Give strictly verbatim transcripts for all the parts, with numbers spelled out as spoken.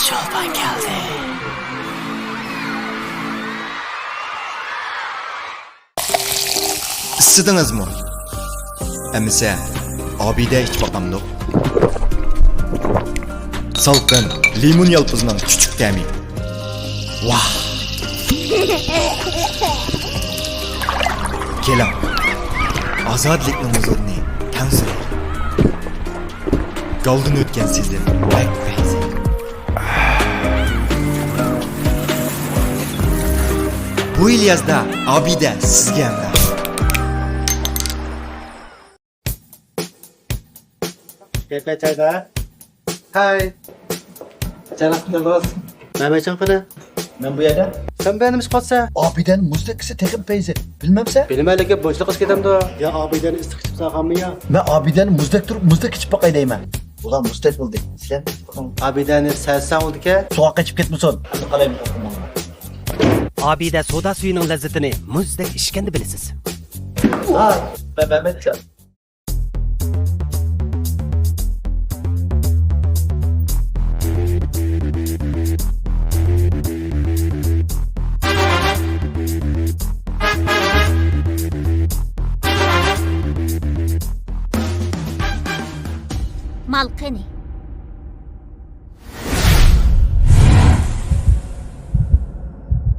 چولپان كەلدى. ئىسسىدىڭىزمۇ؟ ئەمىسە، ئابىدە ئىچىپ باقامدۇق؟ سالقىن لىمون يالپۇزنىڭ چۈچۈك تەمى. ۋاھ! كېلىڭ، ئازادىلىكنىڭ ھۇزۇرىنى تەڭ سۈرەيلى. گالدىن ئۆتكەن سېزىم بەك پەيزى. بۇ يىل يازدا ئابىدە سىزگە ھەمراھ. كەيپىيات جايدا. ھەي. چايلىق قىلدىڭىز. مەمەچان قېنى؟ مەن بۇ يەردە. سەن بۇ يەردە نېمە ئىش قىلىۋاتىسەن؟ ئابىدەنىڭ مۇزدەك ئىسى تېخىمۇ پەيزى. بىلمەمسەن؟ بىلىمەنلىكىن بۇنچىلىق ئىچىپ كېتەمدۇ؟ يا ئابىدەنىڭ ئىسسىق ئىچىپ سالغانمۇ يا؟ مەن ئابىدەنىڭ مۇزدەك تۇرۇپ مۇزدەك ئىچىپ باقاي دەيمەن. ئۇلار مۇزدەك بولدى. سىلەر ئابىدەنى سەلسەڭ بولىدىكەن. سوغۇق ئىچىپ كەتمىسۇن. ئابىدە سودا سۈيىنىڭ لەززىتىنى مۇزدەك ئىچكەندە بىلىسىز. ھا، مەمەتجان. مال قېنى؟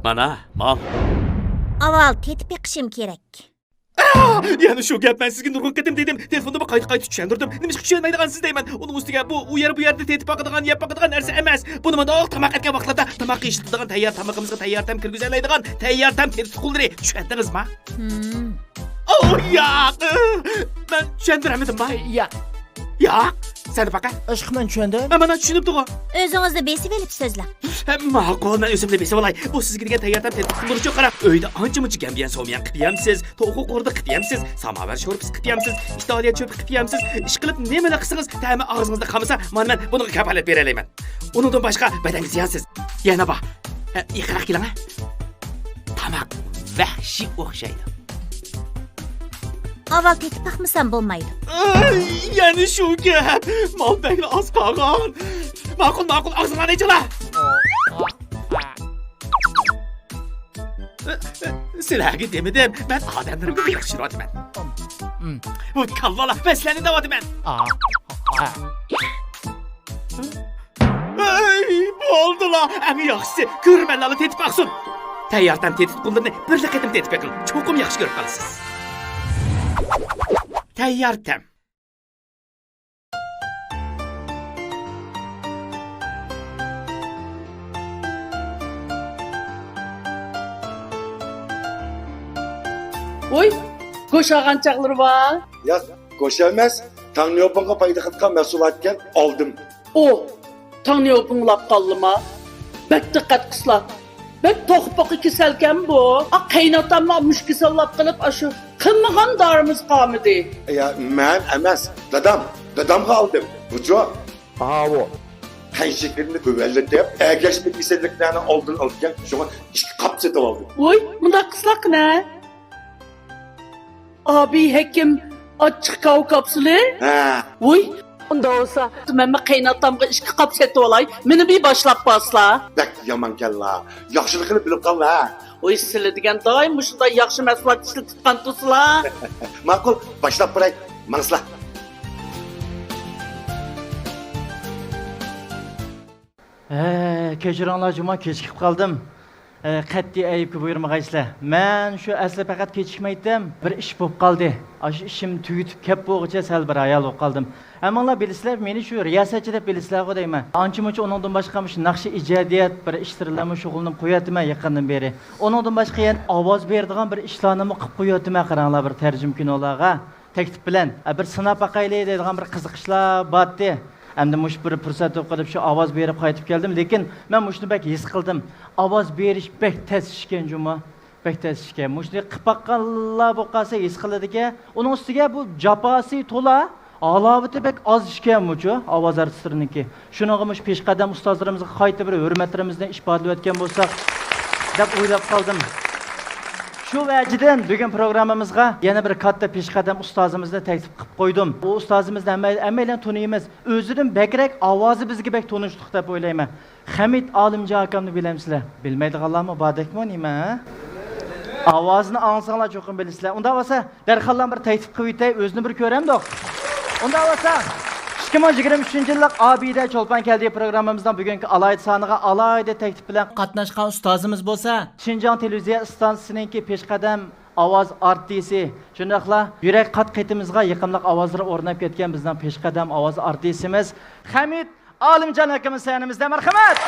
مانا، مال. ئاۋۋال تېتىپ بېقىشىم كېرەك. ئاھ! يەنە شۇ گەپ، مەن سىزگە نۇرغۇن قېتىم دېدىم، تېلېفوندىمۇ قايتا-قايتا چۈشەندۈردۈم. نېمىشقا چۈشەنمەيدىغانسىز دەيمەن. ئۇنىڭ ئۈستىگە بۇ ئۇ يەر، بۇ يەردە تېتىپ باقىدىغان، يەپ باقىدىغان نەرسە ئەمەس. بۇ مۇنداق تاماق ئەتكەن ۋاقىتلاردا تاماققا ئىشلىتىدىغان تەييار تامىقىمىزغا تەييار تەم كىرگۈزەلەيدىغان تەييار تەم تېتىتقۇلىرى. چۈشەندىڭىزما؟ ھىم. ئوھ، ياق! مەن چۈشەندۈرەلمىدىمما؟ ياق. ياق، سەن پەقەت. ئىشقىلىپ مەن چۈشەندىم. ھە، مانا چۈشىنىپتىغۇ. ئۆزىڭىزنى بېسىۋېلىپ سۆزلەڭ. ھە، ماقۇل، مەن ئۆزۈمنى بېسىۋالاي. بۇ سىزگە دېگەن تەييار تەم تېتىتقۇلىرىچۇ، قاراڭ. ئۆيدە ئانچە-مۇنچە گەمبىيەن سوميان قىلىپ يەمسىز، توخۇ قورۇدى قىلىپ يەمسىز، ساماۋەر شورپىسى قىلىپ يەمسىز، ئىتالىيە چۆپى قىلىپ يەمسىز. ئىشقىلىپ نېمىلا قىلسىڭىز، تەمى ئاغزىڭىزدا قالمىسا، مانا مەن بۇنىڭغا كاپالەت بېرەلەيمەن. ئۇنىڭدىن باشقا بەدەنگە زىيانسىز. يەنە بار. ھە، يېقىنراق كېلىڭە. تاماق ۋەھشىي ئوخشايدۇ. ئاۋۋال تېتىپ باقمىسام بولمايدۇ. ئاي، يەنە شۇ گەپ. مال بەكلا ئاز قالغان. ماقۇل، ماقۇل، ئاغزىڭلارنى ئېچىڭلار. سىلەرگە دېمىدىم، مەن ئادەملىرىمگە ياخشى يۈرۈۋاتىمەن. بۇ كاللالا، مەن سىلەرنى دەۋاتىمەن. ئەي، بولدىلا، ئەڭ ياخشىسى، كۆرۈرمەنلەرلا تېتىپ باقسۇن. تەييار تەم تېتىتقۇلىرىنى بىرلا قېتىم تېتىپ بېقىڭ، چوقۇم ياخشى كۆرۈپ قالىسىز. تەييار تەم. ۋوي، گوش ئالغان چاغلىرى بار. ياق، گوش ئەمەس، تاڭنيوپىڭغا پايدا قىلىدىغان مەھسۇلاتكەن، ئالدىم. ئۇ، تاڭنيوپىڭ ئۇلاپ قالدىما؟ بەك دىققەت قىلسىلا. بەك توخۇ-پوخۇ كېسەلكەن بۇ. ئا، قېيىنئاتاممۇ مۇشۇ كېسەل ئۇلاپ قېلىپ، ئاشۇ قىلمىغان دارىمىز قالمىدى. يا، مەن ئەمەس، دادام. دادامغا ئالدىم. بۇچۇ. ئاۋۇ. قان شېكىرىنى تۆۋەنلىتىپ، ئەگەشمە كېسەللىكلەرنىڭ ئالدىنى ئالىدىكەن، شۇڭا ئىككى قاپ سېتىۋالدىم. ۋوي، مۇنداق قىلساق قېنى؟ ئابىي ھېكىم ئاچچىق كاۋا كاپسۇلى؟ ھە. ۋوي، ئۇنداق بولسا، مەنمۇ قېيىنئاتامغا ئىككى قاپ سېتىۋالاي، مېنى بىر باشلاپ بارسىلا. بەك يامانكەنلا. ياخشىلىقىنى بىلىپ قاللا. ۋوي، سىلى دېگەن دائىم مۇشۇنداق ياخشى مەھسۇلات ئىشلىتىپ تۇرغانتۇسىلا. ماقۇل، باشلاپ بېرەي. ماڭسىلا. ھە، كەچۈرۈڭلار جۇمۇ، كېچىكىپ قالدىم. ھە، قەتئىي ئەيىبكە بۇيرۇمىغايسىلەر. مەن شۇ ئەسلى پەقەت كېچىكمەيتتىم. بىر ئىش بوپ قالدى. ئاشۇ ئىشىم تۈگىتىپ كەپ بولغۇچە سەل بىر ھايال بوپ قالدىم. ھەممىڭلار بىلىسىلەر، مېنى شۇ رىياسەتچى دەپ بىلىسىلەرغۇ دەيمەن. ئانچە-مۇنچە ئۇنىڭدىن باشقا مۇشۇ ناخشا ئىجادىيەت بىر ئىشلىرى بىلەنمۇ شۇغۇللىنىپ قويۇۋاتىمەن يېقىندىن بېرى. ئۇنىڭدىن باشقا يەنە ئاۋاز بېرىدىغان بىر ئىشلارنىمۇ قىلىپ قويۇۋاتىمەن، قاراڭلار، بىر تەرجىمە كىنولارغا. تەكلىپ بىلەن، ئە، بىر سىناپ باقايلى دەيدىغان بىر قىزىقىشلار بارتتى. ئەمدى مۇشۇ بىر پۇرسەت بولۇپ قېلىپ شۇ ئاۋاز بېرىپ قايتىپ كەلدىم. لېكىن مەن مۇشۇنى بەك ھېس قىلدىم. ئاۋاز بېرىش بەك تەس ئىشكەن جۇمۇ. بەك تەس ئىشكەن. مۇشۇنى قىلىپ باققانلار بولۇپ قالسا ھېس قىلىدىكەن. ئۇنىڭ ئۈستىگە بۇ جاپاسى تولا، ھالاۋىتى بەك ئاز ئىشكەن مۇچۇ ئاۋاز ئارتىسلىرىنىڭكى. شۇنىڭغا مۇشۇ پېشقەدەم ئۇستازلىرىمىزغا قايتا بىر ھۆرمەتلىرىمىزنى ئىپادىلىۋەتكەن بولساق دەپ ئويلاپ قالدىم. شۇ ۋەجىدىن بۈگۈن پروگراممىمىزغا يەنە بىر كاتتا پېشقەدەم ئۇستازىمىزنى تەكلىپ قىلىپ قويدۇم. بۇ ئۇستازىمىزنى ھەممە-، ھەممەيلەن تونۇيمىز. ئۆزىدىن بەكرەك ئاۋازى بىزگە بەك تونۇشلۇق دەپ ئويلايمەن. خەمىت ئالىمجان ئاكامنى بىلەمسىلەر؟ بىلمەيدىغانلارمۇ باردەكمۇ نېمە، ھە؟ ئاۋازىنى ئاڭلىساڭلار چوقۇم بىلىسىلەر. ئۇنداق بولسا، دەرھاللا بىر تەكلىپ قىلىۋېتەي، ئۆزىنى بىر كۆرەمدۇق. ئۇنداق بولسا، ئىككى مىڭ يىگىرمە ئۈچىنچى يىللىق ئابىدە چولپان كەلدى پروگراممىمىزنىڭ بۈگۈنكى ئالاھىدە سانىغا ئالاھىدە تەكلىپ بىلەن قاتناشقان ئۇستازىمىز بولسا، شىنجاڭ تېلېۋىزىيە ئىستانسىسىنىڭكى پېشقەدەم ئاۋاز ئارتىسى، شۇنداقلا يۈرەك قات-قېتىمىزغا يېقىملىق ئاۋازلار ئورناپ كەتكەن بىزنىڭ پېشقەدەم ئاۋاز ئارتىسىمىز خەمىت ئالىمجان ئاكىمىز سەھنىمىزدە. مەرھەمەت!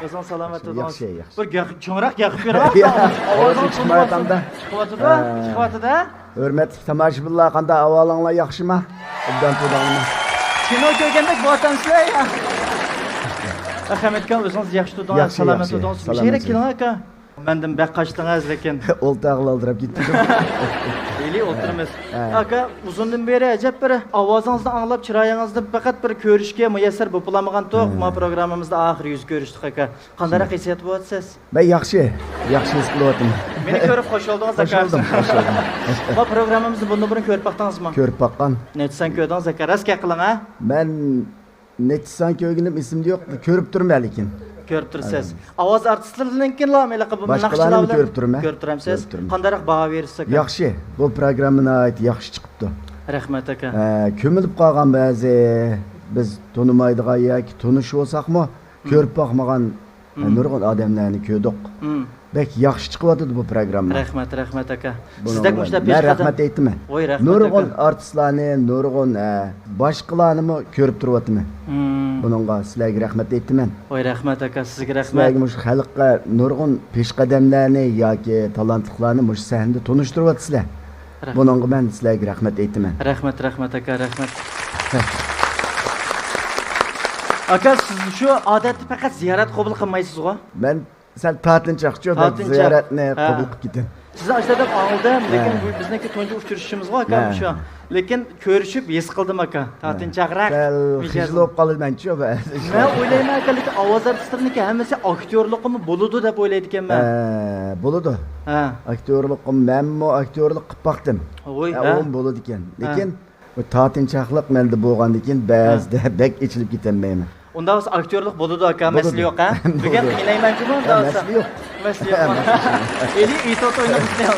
ئۆزۈڭ سالامەت تۇردۇڭىز. ياخشى، ياخشى. بىر گەق-، چوڭراق گەقىپ بېرىڭ. يا، ئاۋازىڭىز ئاۋازىڭ چىقمايۋاتامدا. چىقىۋاتىدۇ، ھە. چىقىۋاتىدۇ. ھۆرمەتلىك تاماشىبىنلار، قانداق ئەھۋالىڭلار، ياخشىما؟ ئوبدان تۇردۇڭلارمۇ؟ كىنو كۆرگەندەك بولۇۋاتامسىلەر يا. ئەخەمەتكان، ئۆزىڭىز ياخشى تۇردۇڭلار، ياخشى، سالامەت ياخشى، تۇردۇڭىز. سالامەت. مۇشۇ يەرگە كېلىڭ، ئاكا. مەندىن بەك قاچتىڭىز لېكىن. ئولتۇرغىلى ئالدىراپ كېتىپ. ھېلى ئولتۇرىمىز. ھە. ئاكا، ئۇزۇندىن بېرى ئەجەب بىر ئاۋازىڭىزنى ئاڭلاپ، چىرايىڭىزنى پەقەت بىر كۆرۈشكە مۇيەسسەر بولۇپ بولالمىغانتۇق. ھە. ما پروگراممىمىزدا ئاخىرى يۈز كۆرۈشتۇق، ئاكا. قانداقراق ھېسسىيات بولۇۋاتىسىز؟ مەن ياخشى، ياخشى ھېس قىلىۋاتىمەن. مېنى كۆرۈپ خوش بولدىڭىز، ئاكا. خوش بولدۇم، خوش بولدۇم. ما پروگراممىمىزنى بۇندىن بۇرۇن كۆرۈپ باقتىڭىزمۇ؟ كۆرۈپ باققان. نەچچە سان كۆردىڭىز، ئاكا؟ راست گەپ قىلىڭ، ھە؟ مەن نەچچە سان كۆرگىنىم ئېسىمدە يوق، كۆرۈپ تۇرىمەن لېكىن. كۆرۈپ تۇرىسىز. ئاۋاز ئارتىسلىرىنىڭكىنلا ھېلىقى بۇ ناخشىلار بىلەن كۆرۈپ تۇرىمەن. كۆرۈپ تۇرامسىز؟ كۆرۈپ تۇرىمەن. قانداقراق باھا بېرىسىز، ئاكا؟ ياخشى. بۇ پروگرامما ناھايىتى ياخشى چىقىپتۇ. رەھمەت، ئاكا. ئە، كۆمۈلۈپ قالغان بەزى بىز تونۇمايدىغان ياكى تونۇش بولساقمۇ، كۆرۈپ باقمىغان، ئە، نۇرغۇن ئادەملەرنى كۆردۇق. بەك ياخشى چىقىۋاتىدۇ بۇ پروگرامما. رەھمەت، رەھمەت، ئاكا. سىزدەك مۇشۇنداق مەن پېشقەدەم. رەھمەت ئېيتىمەن. ۋاي، رەھمەت، نۇرغۇن ئارتىسلارنى، نۇرغۇن، ئە، باشقىلارنىمۇ كۆرۈپ تۇرۇۋاتىمەن. بۇنىڭغا سىلەرگە رەھمەت ئېيتىمەن. ۋاي، رەھمەت، ئاكا، سىزگە رەھمەت. سىلەرگە مۇشۇ خەلققە نۇرغۇن پېشقەدەملەرنى ياكى تالانتلىقلارنى مۇشۇ سەھنىدە تونۇشتۇرۇۋاتىسىلەر. رەھمەت. بۇنىڭغا مەن سىلەرگە رەھمەت ئېيتىمەن. رەھمەت، رەھمەت، ئاكا، رەھمەت. ئاكا، سىز شۇ ئادەتتە پەقەت زىيارەت قوبۇل قىلمايسىزغۇ؟ مەن سەل تارتىنچاقچۇ، بەك زىيارەتنى قوبۇل قىلىپ كېتىمەن. سىزنى ئاشۇنداق دەپ ئاڭلىدىم، لېكىن بۇ بىزنىڭكى تۇنجى ئۇچرىشىشىمىزغۇ، ئاكا، مۇشۇ. لېكىن كۆرۈشۈپ ھېس قىلدىم، ئاكا. تارتىنچاقراق مىجەزلىك. خىجىل بولۇپ قالىمەنچۇ بەزىدە. مەن ئويلايمەن، ئاكا، لېكىن ئاۋاز ئارتىسلىرىنىڭكى ھەممىسى ئاكتيورلۇقىمۇ بولىدۇ دەپ ئويلايدىكەنمەن. ھە، بولىدۇ. ھە. ئاكتيورلۇققا مەنمۇ ئاكتيورلۇق قىلىپ باقتىم. ھوي، ھە، ھە. ئۇمۇ بولىدىكەن. ھە. لېكىن بۇ تارتىنچاقلىق مەندە بولغاندىن كېيىن بەزىدە بەك ئېچىلىپ كېتەلمەيمەن. ئۇنداق بولسا ئاكتيورلۇق بولىدۇ، ئاكا، مەسىلە يوق، ھە؟ بۈگۈن قىينايمەنچۇ بۇنى، ھە، ئۇنداق بولسا. مەسىلە يوق. مەسىلە يوق. ھە، مەسىلە يوق. ئېلى ئېيتىۋاتىدۇ، ئويناپ كېتىڭ.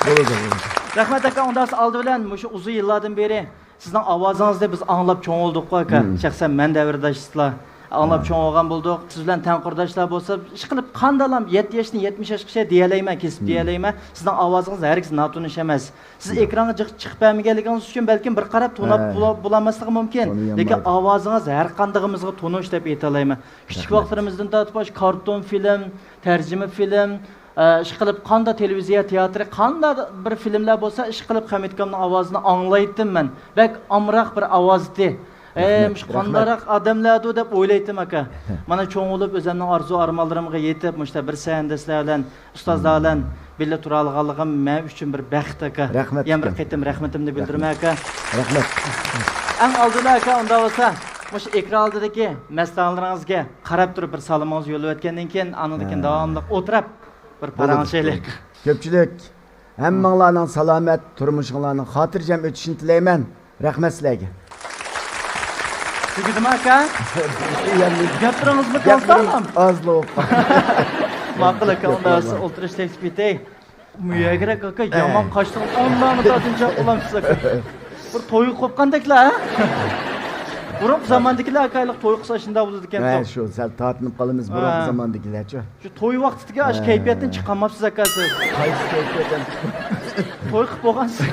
بولىدۇ، بولىدۇ. رەھمەت، ئاكا، ئۇنداق بولسا ئالدى بىلەن مۇشۇ ئۇزۇن يىللاردىن بېرى سىزنىڭ ئاۋازىڭىزنى بىز ئاڭلاپ چوڭ بولدۇق، ئاكا. شەخسەن مەن دەۋرداشلار ئاڭلاپ چوڭ بولغان بولدۇق. سىز بىلەن تەڭ قۇرداشلار بولسا، ئىشقىلىپ قانداقلام يەتتە ياشتىن يەتمىش ياشقىچە دېيەلەيمەن، كېسىپ دېيەلەيمەن. سىزنىڭ ئاۋازىڭىز ھەرگىز ناتونۇش ئەمەس. سىز ئېكرانغا جىق چىقىپ بەرمىگەنلىكىڭىز ئۈچۈن بەلكىم بىر قاراپ تونۇپ بولا-، بولالماسلىقى مۇمكىن. لېكىن ئاۋازىڭىز ھەر قاندىقىمىزغا تونۇش دەپ ئېيتالايمەن. كىچىك ۋاقىتلىرىمىزدىن تارتىپ ئاشۇ كارتون فىلىم، تەرجىمە فىلىم، ئە، ئىشقىلىپ قانداق تېلېۋىزىيە تىياتىرى، قانداق بىر فىلىملەر بولسا، ئىشقىلىپ خەمىتكامنىڭ ئاۋازىنى ئاڭلايتتىم مەن. بەك ئامراق بىر ئاۋاز ئىدى. ئەي، مۇشۇ قانداقراق ئادەملەردۇ دەپ ئويلايتتىم، ئاكا. مانا چوڭ بولۇپ ئۆزۈمنىڭ ئارزۇ ئارمانلىرىمغا يېتىپ، مۇشۇنداق بىر سەھنىدە سىلەر بىلەن ئۇستازلار بىلەن بىللە تۇرالىغانلىقىم مەن ئۈچۈن بىر بەخت، ئاكا. رەھمەت، يەنە بىر قېتىم رەھمىتىمنى بىلدۈرىمەن، ئاكا. رەھمەت. ئەڭ ئالدىدا، ئاكا، ئۇنداق بولسا، مۇشۇ ئېكران ئالدىدىكى مەستانىلىرىڭىزگە قاراپ تۇرۇپ بىر سالىمىڭىزنى يوللىۋەتكەندىن كېيىن، ئاندىن كېيىن داۋاملىق ئولتۇرۇپ بىر پاراڭلىشايلى. كۆپچىلىك، ھەممىڭلارنىڭ سالامەت، تۇرمۇشۇڭلارنىڭ خاتىرجەم ئۆتۈشىنى تىلەيمەن. رەھمەت سىلەرگە. تۈگىدىمۇ، ئاكا؟ گەپلىرىڭىزمۇ كەلسە ئاز. ماقۇل، ئاكا، ئۇنداق بولسا ئولتۇرۇش تەكلىپ ئېتەي. مۇيەگرەك، ئاكا، يامان قاچتىڭىز، ئانداقمۇ تارتىنچاق بولامسىز، ئاكا؟ بىر تويغا قوپقاندەكلا، ھە؟ بۇرۇنقى زاماندىكىلەر، ئاكا، ھېلىقى توي قىلسا شۇنداق بولىدىكەن. ھە، شۇ سەل تارتىنىپ قالىمىز بۇرۇنقى زاماندىكىلەرچۇ. شۇ توي ۋاقتىدىكى ئاشۇ كەيپىياتتىن چىقالماپسىز، ئاكا، سىز. قايسى كەيپىياتتىن چىقىپ؟ توي قىلىپ بولغانسىز.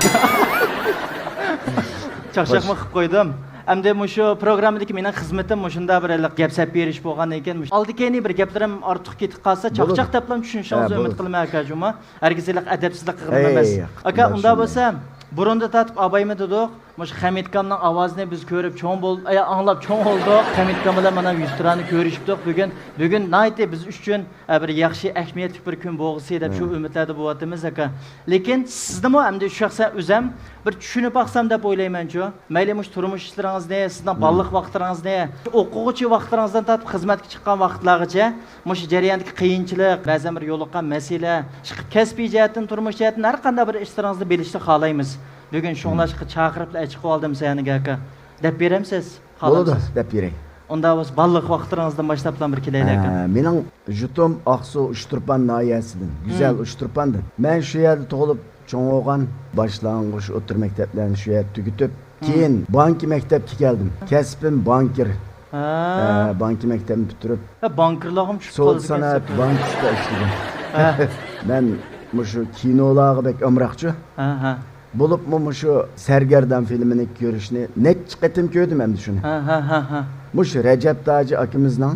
چاقچاقمۇ قىلىپ قويدۇم. ئەمدى مۇشۇ پروگراممىدىكى مېنىڭ خىزمىتىم مۇشۇنداق بىر ھېلىقى گەپ سەپ بېرىش بولغاندىن كېيىن، مۇشۇ ئالدى كەينى بىر گەپلىرىم ئارتۇق كېتىپ قالسا، چاقچاق دەپلا چۈشىنىشىڭىزنى ئۈمىد قىلىمەن، ئاكا، جۇمۇ. ھەرگىز ھېلىقى ئەدەپسىزلىك قىلغىنىم ئەمەس. ئاكا، ئۇنداق بولسا، بۇرۇندا تارتىپ ئابايمۇ دېدۇق. مۇشۇ خەمىتكامنىڭ ئاۋازىنى بىز كۆرۈپ چوڭ بول-، ئايا، ئاڭلاپ چوڭ بولدۇق. خەمىتكام بىلەن مانا يۈزتۇرانە كۆرۈشۈپتۇق. بۈگۈن، بۈگۈن ناھايىتى بىز ئۈچۈن، ئە، بىر ياخشى، ئەھمىيەتلىك بىر كۈن بولغۇسى دەپ شۇ ئۈمىدلەردە بولۇۋاتىمىز، ئاكا. لېكىن سىزنىمۇ ئەمدى شەخسەن ئۆزەم بىر چۈشىنىپ باقسام دەپ ئويلايمەنچۇ. مەيلى مۇشۇ تۇرمۇش ئىشلىرىڭىزنى، سىزنىڭ بالىلىق ۋاقىتلىرىڭىزنى، ئوقۇغۇچى ۋاقىتلىرىڭىزدىن تارتىپ خىزمەتكە چىققان ۋاقىتلارغىچە مۇشۇ جەرياندىكى قىيىنچىلىق، بەزەن بىر يولۇققان مەسىلە، ئىشقىلىپ كەسپىي جەھەتتىن، تۇرمۇش جەھەتتىن ھەر قانداق بىر ئىشلىرىڭىزنى بىلىشنى خالايمىز. بۈگۈن شۇڭلاشقا چاقىرىپلا ئەچىقىۋالدىم سەھنىگە، ئاكا. دەپ بېرەمسىز؟ بولىدۇ، خالامسىز؟ دەپ بېرەي. ئۇنداق بولسا بالىلىق ۋاقىتلىرىڭىزدىن باشلاپلا بىر كېلەيلى، ئاكا. ھە، مېنىڭ جۇتۇم ئاقسۇ ئۇچتۇرپان ناھىيەسىدىن، گۈزەل ئۇچتۇرپاندىن. مەن شۇ يەردە تۇغۇلۇپ چوڭ بولغان، باشلانغۇچ ئوتتۇرا مەكتەپلەرنى شۇ يەردە تۈگىتىپ، كېيىن بانكا مەكتەپكە كەلدىم. كەسپىم بانكىر. ھە. ھە، بانكا مەكتەپنى پۈتتۈرۈپ، ھە، بانكىرلارغىمۇ چۈشۈپ سودا قالىدىكەنسىز. سانائەت بانكىسىدا ئىشلىدىم. ھە. مەن مۇشۇ كىنولارغا بەك ئامراقچۇ. ھە، ھە. بولۇپمۇ مۇشۇ سەرگەردان فىلىمىنى كۆرۈشنى نەچچە قېتىم كۆردۈم ئەمدى شۇنى. ھە، ھە، ھە، ھە. مۇشۇ رەجەپ تاجى ئاكىمىزنىڭ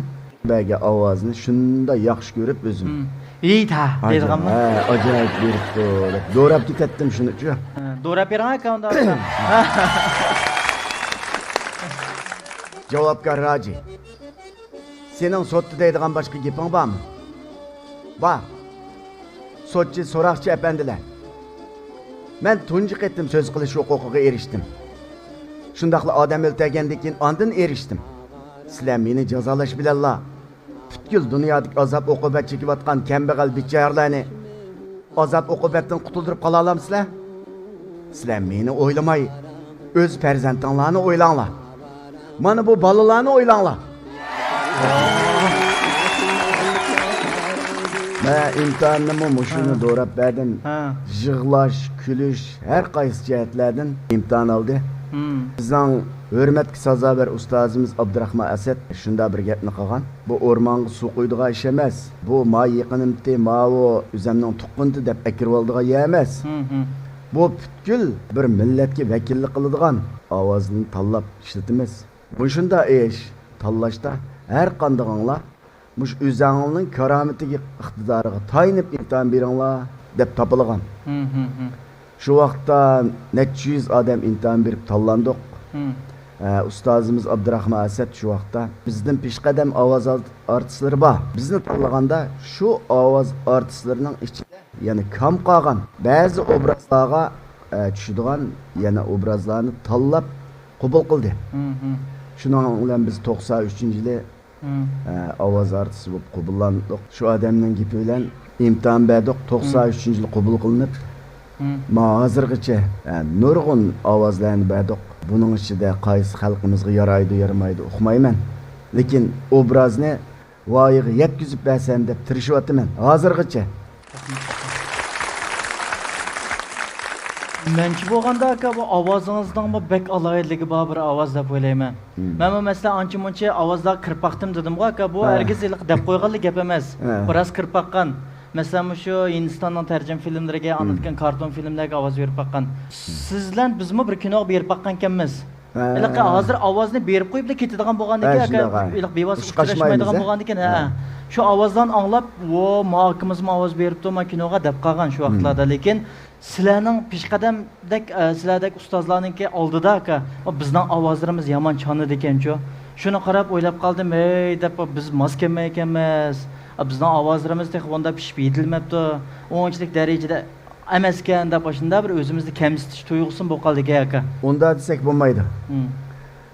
بەرگەن ئاۋازىنى شۇنداق ياخشى كۆرۈپ ئۆزۈم. ھىم. ھېيت ھە دەيدىغانمۇ؟ ھە، ئاجايىپ بېرىپتۇ دەپ دوراپ كېتەتتىم شۇنىچۇ. ھە، دوراپ بېرىڭ ئاكا ئۇنداق بولسا. جاۋابكار راجى. سېنىڭ سوتتا دەيدىغان باشقا گېپىڭ بارمۇ؟ بار. سوتچى، سوراقچى ئەپەندىلەر، مەن تۇنجى قېتىم سۆز قىلىش ھوقۇقىغا ئېرىشتىم. شۇنداقلا ئادەم ئۆلتۈرگەندىن كېيىن ئاندىن ئېرىشتىم. سىلەر مېنى جازالاش بىلەنلا پۈتكۈل دۇنيادىكى ئازاب-ئوقۇبەت چېكىۋاتقان كەمبەغەل بىچارىلەرنى ئازاب-ئوقۇبەتتىن قۇتۇلدۇرۇپ قالالامسىلەر؟ سىلەر مېنى ئويلىماي، ئۆز پەرزەنتىڭلارنى ئويلاڭلار. مانا بۇ بالىلارنى ئويلاڭلار. مەن ئىمتىھاننىمۇ مۇشۇنى ھە. دوراپ بەردىم. ھە. يىغلاش، كۈلۈش، ھەر قايسى جەھەتلەردىن ئىمتىھان ئالدى. ھىم. بىزنىڭ ھۆرمەتكە سازاۋەر ئۇستازىمىز ئابدۇراخمان ئەسەت شۇنداق بىر گەپنى قىلغان. بۇ ئورمانغا سۇ قۇيىدىغان ئىش ئەمەس. بۇ ما يېقىنىمتى، ماۋۇ ئۆزەمنىڭ تۇغقىنىتى دەپ ئەكىرىۋالىدىغان يەر ئەمەس. ھىم، ھىم. بۇ پۈتكۈل بىر مىللەتكە ۋەكىللىك قىلىدىغان ئاۋازنى تاللاپ ئىشلىتىمىز. مۇشۇنداق ئىش تاللاشتا ھەر قاندىقىڭلار مۇشۇ ئۆزەڭلارنىڭ كارامىتىگە، ئىقتىدارىغا تايىنىپ ئىمتىھان بېرىڭلار دەپ تاپىلغان. ھىم، ھىم، ھىم. شۇ ۋاقىتتا نەچچە يۈز ئادەم ئىمتىھان بېرىپ تاللاندۇق. ھىم. ئە، ئۇستازىمىز ئابدۇراخمان ئەسەت شۇ ۋاقىتتا بىزدىن پېشقەدەم ئاۋاز ئارت-، ئارتىسلىرى بار. بىزنى تاللىغاندا شۇ ئاۋاز ئارتىسلىرىنىڭ ئىچىدە يەنە كام قالغان بەزى ئوبرازلارغا، ئە، چۈشىدىغان يەنە ئوبرازلارنى تاللاپ قوبۇل قىلدى. ھىم، ھىم. شۇنىڭ بىلەن بىز توقسان ئۈچىنچى يىلى ھىم. ئە، ئاۋاز ئارتىسى بولۇپ قوبۇللاندۇق. شۇ ئادەمنىڭ گېپى بىلەن ئىمتىھان بەردۇق، توقسان ئۈچىنچى يىلى قوبۇل قىلىنىپ، ھىم. مانا ھازىرغىچە، ئە، نۇرغۇن ئاۋازلارنى بەردۇق. بۇنىڭ ئىچىدە قايسى خەلقىمىزگە يارايدۇ، يارىمايدۇ ئۇقمايمەن. لېكىن ئوبرازنى ۋايىغا يەتكۈزۈپ بەرسەم دەپ تىرىشىۋاتىمەن ھازىرغىچە. مەنچە بولغاندا، ئاكا، بۇ ئاۋازىڭىزنىڭمۇ بەك ئالاھىدىلىكى بار بىر ئاۋاز دەپ ئويلايمەن. مم. مەنمۇ، مەسىلەن، ئانچە-مۇنچە ئاۋازلارغا كىرىپ باقتىم دېدىمغۇ، ئاكا، بۇ ھە. ھەرگىز ھېلىقى دەپ قويغانلا گەپ ئەمەس. ھە. بۇ راست كىرىپ باققان. مەسىلەن، مۇشۇ ھىندىستاننىڭ تەرجىمە فىلىملىرىگە، مم. ئاندىن كېيىن كارتون فىلىملەرگە ئاۋاز بېرىپ باققان. مم. سىز بىلەن بىزمۇ بىر كىنوغا بېرىپ باققانىكەنمىز. ھە. ھېلىقى ھازىر ئاۋازنى بېرىپ قويۇپلا كېتىدىغان بولغاندىكىن، ھە، ئاكا، شۇنداق، ھە. ھېلىقى بىۋاسىتە ئۇچراشمايدىغان بولغاندىكىن، ھە. ھە. شۇ ئاۋازلارنى ئاڭلاپ، ۋو، ما ئاكىمىزمۇ ئاۋاز بېرىپتۇ، ما كىنوغا دەپ قالغان شۇ ۋاقىتلاردا. مم. لېكىن سىلەرنىڭ پېشقەدەمدەك، ئە، سىلەردەك ئۇستازلارنىڭكى ئالدىدا، ئاكا، بىزنىڭ ئاۋازلىرىمىز يامان چانىدىكەنچۇ. شۇنى قاراپ ئويلاپ قالدىم، ھەي دەپ، بىز ماس كەلمەيدىكەنمىز. بىزنىڭ ئاۋازلىرىمىز تېخى ئۇنداق پىشىپ يېتىلمەپتۇ. ئۇنچىلىك دەرىجىدە ئەمەسكەن دەپ، ئاشۇنداق بىر ئۆزىمىزنى كەمسىتىش تۇيغۇسىمۇ بولۇپ قالدىكەن، ئاكا. ئۇنداق دېسەك بولمايدۇ. مم.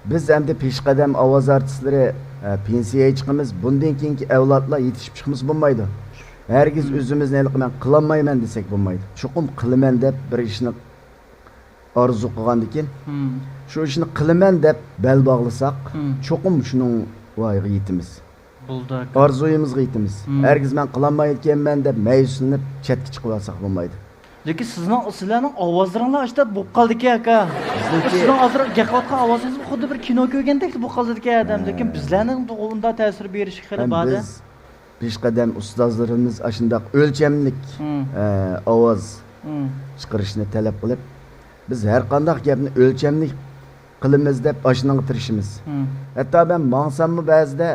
بىز ئەمدى پېشقەدەم ئاۋاز ئارتىسلىرى، ئە، پېنسىيەگە چىقىمىز، بۇندىن كېيىنكى ئەۋلادلار يېتىشىپ چىقمىسا بولمايدۇ. ھەرگىز مم. ئۆزىمىزنى ھېلىقى مەن قىلالمايمەن دېسەك بولمايدۇ. چوقۇم قىلىمەن دەپ بىر ئىشنى ئارزۇ قىلغاندىكىن، مم. شۇ ئىشنى قىلىمەن دەپ بەل باغلىساق، مم. چوقۇم شۇنىڭ ۋايىغا يېتىمىز. بولدى، ئاكا. ئارزۇيىمىزغا يېتىمىز. مم. ھەرگىز مەن قىلالمايدىكەنمەن دەپ مەيۈسلىنىپ چەتكە چىقىۋالساق بولمايدۇ. لېكىن سىزنىڭ، سىلەرنىڭ ئاۋازلىرىڭلار ئاشۇنداق بولۇپ قالدىكەن، ئاكا. بىزنىڭكى سىزنىڭ ھازىر گەپ قىلىۋاتقان ئاۋازىڭىزمۇ خۇددى بىر كىنو كۆرگەندەك بولۇپ قالىدىكەن ئادەم. ھە. لېكىن بىزلەرنىڭ ئۇنداق تەسىر بېرىشى خېلى ھەم بار-دە. بىز پېشقەدەم ئۇستازلىرىمىز ئاشۇنداق ئۆلچەملىك، مم. ئە، ئاۋاز مم. چىقىرىشنى تەلەپ قىلىپ، بىز ھەر قانداق گەپنى ئۆلچەملىك قىلىمىز دەپ ئاشۇنىڭغا تىرىشىمىز. مم. ھەتتا مەن ماڭساممۇ بەزىدە،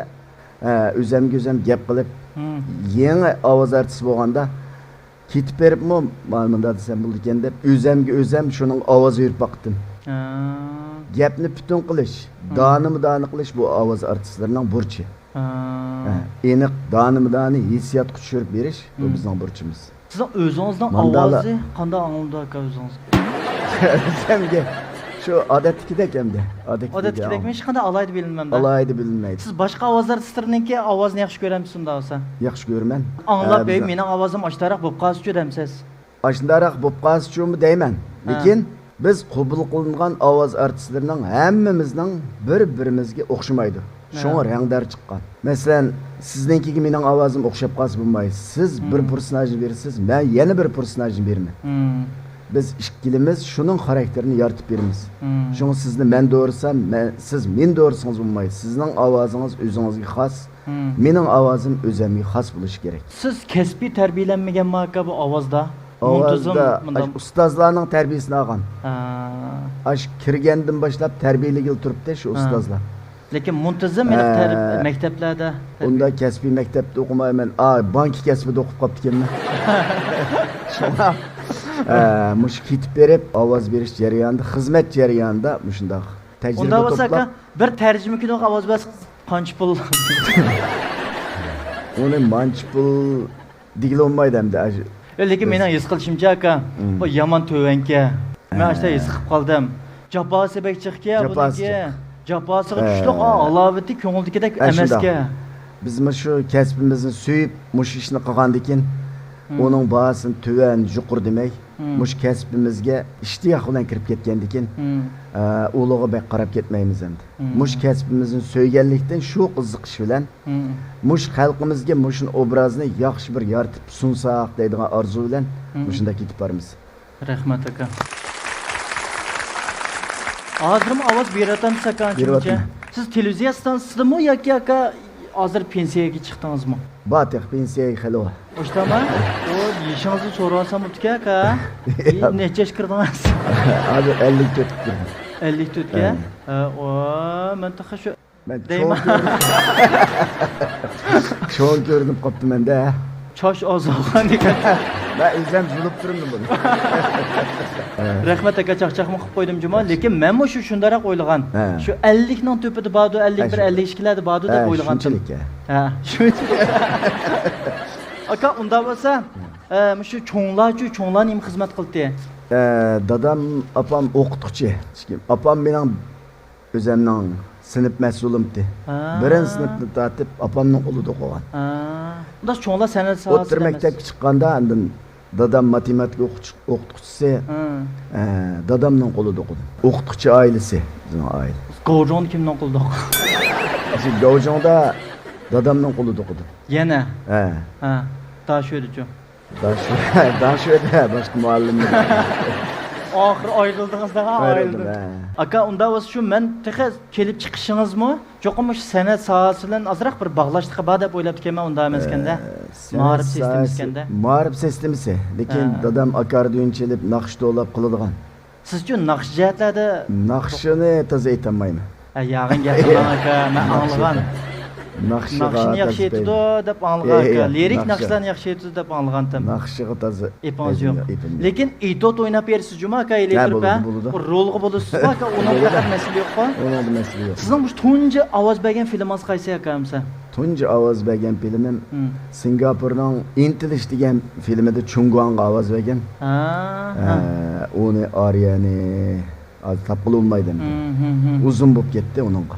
ئە، ئۆزەمگە ئۆزەم گەپ قىلىپ، مم. يېڭى ئاۋاز ئارتىسى بولغاندا، كېتىپ بېرىپمۇ، مانا مۇنداق دېسەم بولىدىكەن دەپ، ئۆزەمگە ئۆزەم شۇنىڭغا ئاۋاز بېرىپ باقتىم. ھە. گەپنى پۈتۈن قىلىش، ھە. دانىمۇ دانى قىلىش بۇ ئاۋاز ئارتىسلىرىنىڭ بۇرچى. ھە. ھە، ئېنىق دانىمۇ دانى ھېسسىياتقا چۈشۈرۈپ بېرىش، بۇ ھە. بىزنىڭ بۇرچىمىز. سىزنىڭ ئۆزىڭىزنىڭ ماندالا ئاۋازى قانداق ئاڭلىنىدۇ ئاكا ئۆزىڭىزگە؟ ئۆزۈمگە شۇ ئادەتتىكىدەك ئەمدى. ئادەتتىكىدەك ئادەتتىكىدەكمۇ؟ ھېچقانداق ئالاھىدە بىلىنمەمدۇ؟ ئالاھىدە بىلىنمەيدۇ. سىز باشقا ئاۋاز ئارتىسلىرىنىڭكى ئاۋازىنى ياخشى كۆرەمسىز ئۇنداق بولسا؟ ياخشى كۆرىمەن. ئاڭلاپ، ھە، ھەي، بىزنىڭ مېنىڭ ئاۋازىم ئاشتاراق بولۇپ قالسىچۇ دەمسىز؟ ئاشۇنداقراق بولۇپ قالسىچۇمۇ دەيمەن. ھە. لېكىن بىز قوبۇل قىلىنغان ئاۋاز ئارتىسلىرىنىڭ ھەممىمىزنىڭ بىر-بىرىمىزگە ئوخشىمايدۇ. ھە. شۇڭا رەڭدار چىققان. مەسىلەن، سىزنىڭكىگە مېنىڭ ئاۋازىم ئوخشاپ قالسا بولمايدۇ. سىز بىر ھىم. پېرسوناژنى بېرىسىز، مەن يەنە بىر پېرسوناژنى بېرىمەن. ھىم. بىز ئىككىلىمىز شۇنىڭ خاراكتېرىنى يارىتىپ بېرىمىز. ھىم. شۇڭا سىزنى مەن دورىسام، مەن، سىز مېنى دورىسىڭىز بولمايدۇ. سىزنىڭ ئاۋازىڭىز ئۆزىڭىزگە خاس، ھىم. مېنىڭ ئاۋازىم ئۆزەمگە خاس بولۇشى كېرەك. سىز كەسپىي تەربىيەلەنمىگەنمۇ ئاكا بۇ ئاۋازدا؟ ئاۋازدا مۇنتىزىم مۇنداق ئاشۇ ئۇستازلارنىڭ تەربىيىسىنى ئالغان. ھا. ئاشۇ كىرگەندىن باشلاپ تەربىيەلىگىلى تۇرۇپتۇ شۇ ھا. ئۇستازلار. لېكىن مۇنتىزىم ھە. مەكتەپلەردە ئۇنداق كەسپىي مەكتەپتە ئوقۇمايمەن. ئا، بانكا كەسپىدە ئوقۇپ قاپتىكەنمەن. شۇڭا، ئە، مۇشۇ كېتىپ بېرىپ ئاۋاز بېرىش جەريانىدا، خىزمەت جەريانىدا مۇشۇنداق تەجرىبە ئۇنداق بولسا توپلاپ ئاكا، بىر تەرجىمە كىنوغا ئاۋاز بەرسىڭىز قانچە پۇل؟ ئۇنى مانچە پۇل دېگىلى بولمايدۇ ئەمدى. ئە، لېكىن بىز مېنىڭ ھېس قىلىشىمچە، ئاكا، مم. بۇ يامان تۆۋەنكەن. مەن ھە. ئاشۇنداق ھېس قىلىپ قالدىم. جاپاسى بەك جىقكەن جاپاسى بۇنىڭكى. جىق. جاپاسىغا ھە. چۈشلۈك، ئا، ھالاۋىتى كۆڭۈلدىكىدەك ئە، شۇنداق. ئەمەسكەن. بىز مۇشۇ كەسپىمىزنى سۆيۈپ، مۇشۇ ئىشنى قىلغاندىكىن، مم. ئۇنىڭ باھاسىنى تۆۋەن، يۇقىرى دېمەي، مم. مۇشۇ كەسپىمىزگە ئىشتىياق بىلەن كىرىپ كەتكەندىكىن، مم. ئە، ئۇلىغا بەك قاراپ كەتمەيمىز ئەمدى. مم. مۇشۇ كەسپىمىزنى سۆيگەنلىكتىن، شۇ قىزىقىش بىلەن، مم. مۇشۇ خەلقىمىزگە مۇشۇ ئوبرازنى ياخشى بىر يارىتىپ سۇنساق دەيدىغان ئارزۇ بىلەن مم. مۇشۇنداق كېتىپ بارىمىز. رەھمەت، ئاكا. ھازىرمۇ ئاۋاز بېرىۋاتامسىز، ئاكا، ئانچە-مۇنچە؟ بېرىۋاتىمەن. سىز تېلېۋىزىيە ئىستانسىسىدىمۇ ياكى، ئاكا، ھازىر پېنسىيەگە چىقتىڭىزمۇ؟ بار، تېخى پېنسىيەگە خېلى بار. ئوشتاما؟ ئۇ يېشىڭىزنى سورىۋالسام بوپتىكەن، ئاكا. نەچچە ياشقا كىردىڭىز؟ ھازىر ئەللىك تۆتكە كىردىم. ئەللىك تۆتكە؟ ھە. ھە، ئۇ، مەن تېخى شۇ، مەن دەيمەن. چوڭ كۆرۈنۈپ، چوڭ كۆرۈنۈپ قاپتىمەن-دە. چاچ ئاز بولغان ئىكەن. مەن ئۆزۈم زۇلۇپ تۇرۇمدۇ بۇنى. رەھمەت، ئاكا، چاقچاقمۇ قىلىپ قويدۇم جۇما، ھە. لېكىن مەنمۇ شۇ شۇنداقراق ئويلىغان. ھە. شۇ ئەللىكنىڭ تۆپىدە باردۇ، ئەللىك بىر، ھە، شۇ، ئەللىك ئىككىلەردە باردۇ دەپ ھە، ئويلىغانتىم. شۇنچىلىك، ھە. ھە، شۇنچىلىك. ئاكا، ئۇنداق بولسا، ئە، مۇشۇ چوڭلارچۇ، چوڭلار نېمە خىزمەت قىلدى؟ ئە، دادام، ئاپام ئوقۇتقۇچى. ئاپام مېنىڭ ئۆزەمنىڭ سىنىپ مەسئۇلۇمتى. ھا. بىرىنچى سىنىپتىن تارتىپ ئاپامنىڭ قولىدا ئوقۇغان. ھا. ئۇنداق چوڭلار سەنئەت ساھەسىدە ئوتتۇرا ئەمەس. مەكتەپكە چىققاندا ئاندىن دادام ماتېماتىكا ئوقۇتقۇچ-، ئوقۇتقۇچىسى، ھا. ئە، دادامنىڭ قولىدا ئوقۇدۇم. ئوقۇتقۇچى ئائىلىسى بىزنىڭ ئائىلە. گاۋجۇڭدا كىمنىڭ قولىدا ئوقۇدى؟ شۇ گاۋجۇڭدا دادامنىڭ قولىدا ئوقۇدۇم. يەنە؟ ھە. ھە. داشۆدىچۇ؟ داشۆ-، داشۆدە باشقا مۇئەللىم يوق. ئاخىرى ئايرىلدىڭىز دەڭا، ئايرىلدىم، ئايرىلدىم. ھە. ئاكا، ئۇنداق بولسا شۇ مەن تېخى كېلىپ چىقىشىڭىزمۇ چوقۇم مۇشۇ سەنئەت ساھەسى بىلەن ئازراق بىر باغلاشلىقى بار دەپ ئويلاپتىكەنمەن، ئۇنداق ئەمەسكەندە. ئە، سەنئەت مائارىپ سىستېمىسى ساھەسى، ئىكەندە. مائارىپ سىستېمىسى. لېكىن ھە. دادام ئاكاردىيون چېلىپ، ناخشا توۋلاپ قىلىدىغان. سىزچۇ ناخشا جەھەتلەردە؟ ناخشىنى تازا ئېيتالمايمەن. ھە، ياغىن گەپ قىلماڭ ئاكا، مەن ئاڭلىغان. ناخشىغا ناخشىنى ياخشى ئېيتىدۇ دەپ ئاڭلىغان ئاكا. لىرىك ناخشىلارنى ياخشى ئېيتىدۇ دەپ ئاڭلىغانتىم. ناخشىغا تازا ئېپىڭىز يوق. لېكىن ئېيتوت ئويناپ بېرىسىز جۇما ئاكا، ئېلىپ تۇرۇپ، ھە؟ بولىدۇ، بولىدۇ. رولغا بولىسىزمۇ ئاكا؟ ئۇنىڭدا پەقەت مەسىلە يوققۇ؟ ئۇنىڭدا مەسىلە يوق. سىزنىڭ مۇشۇ تۇنجى ئاۋاز بەرگەن فىلمىڭىز قايسى ئاكا ئەمسە؟ تۇنجى ئاۋاز بەرگەن فىلىمىم سىنگاپورنىڭ ئىنتىلىش دېگەن فىلىمىدا چۇڭگۇاڭغا ئاۋاز بەرگەن. ھە، ھە. ئۇنى ئارىيەنى ھازىر تاپقىلى بولمايدۇ ئەمدى. ئۇزۇن بولۇپ كەتتى ئۇنىڭغا.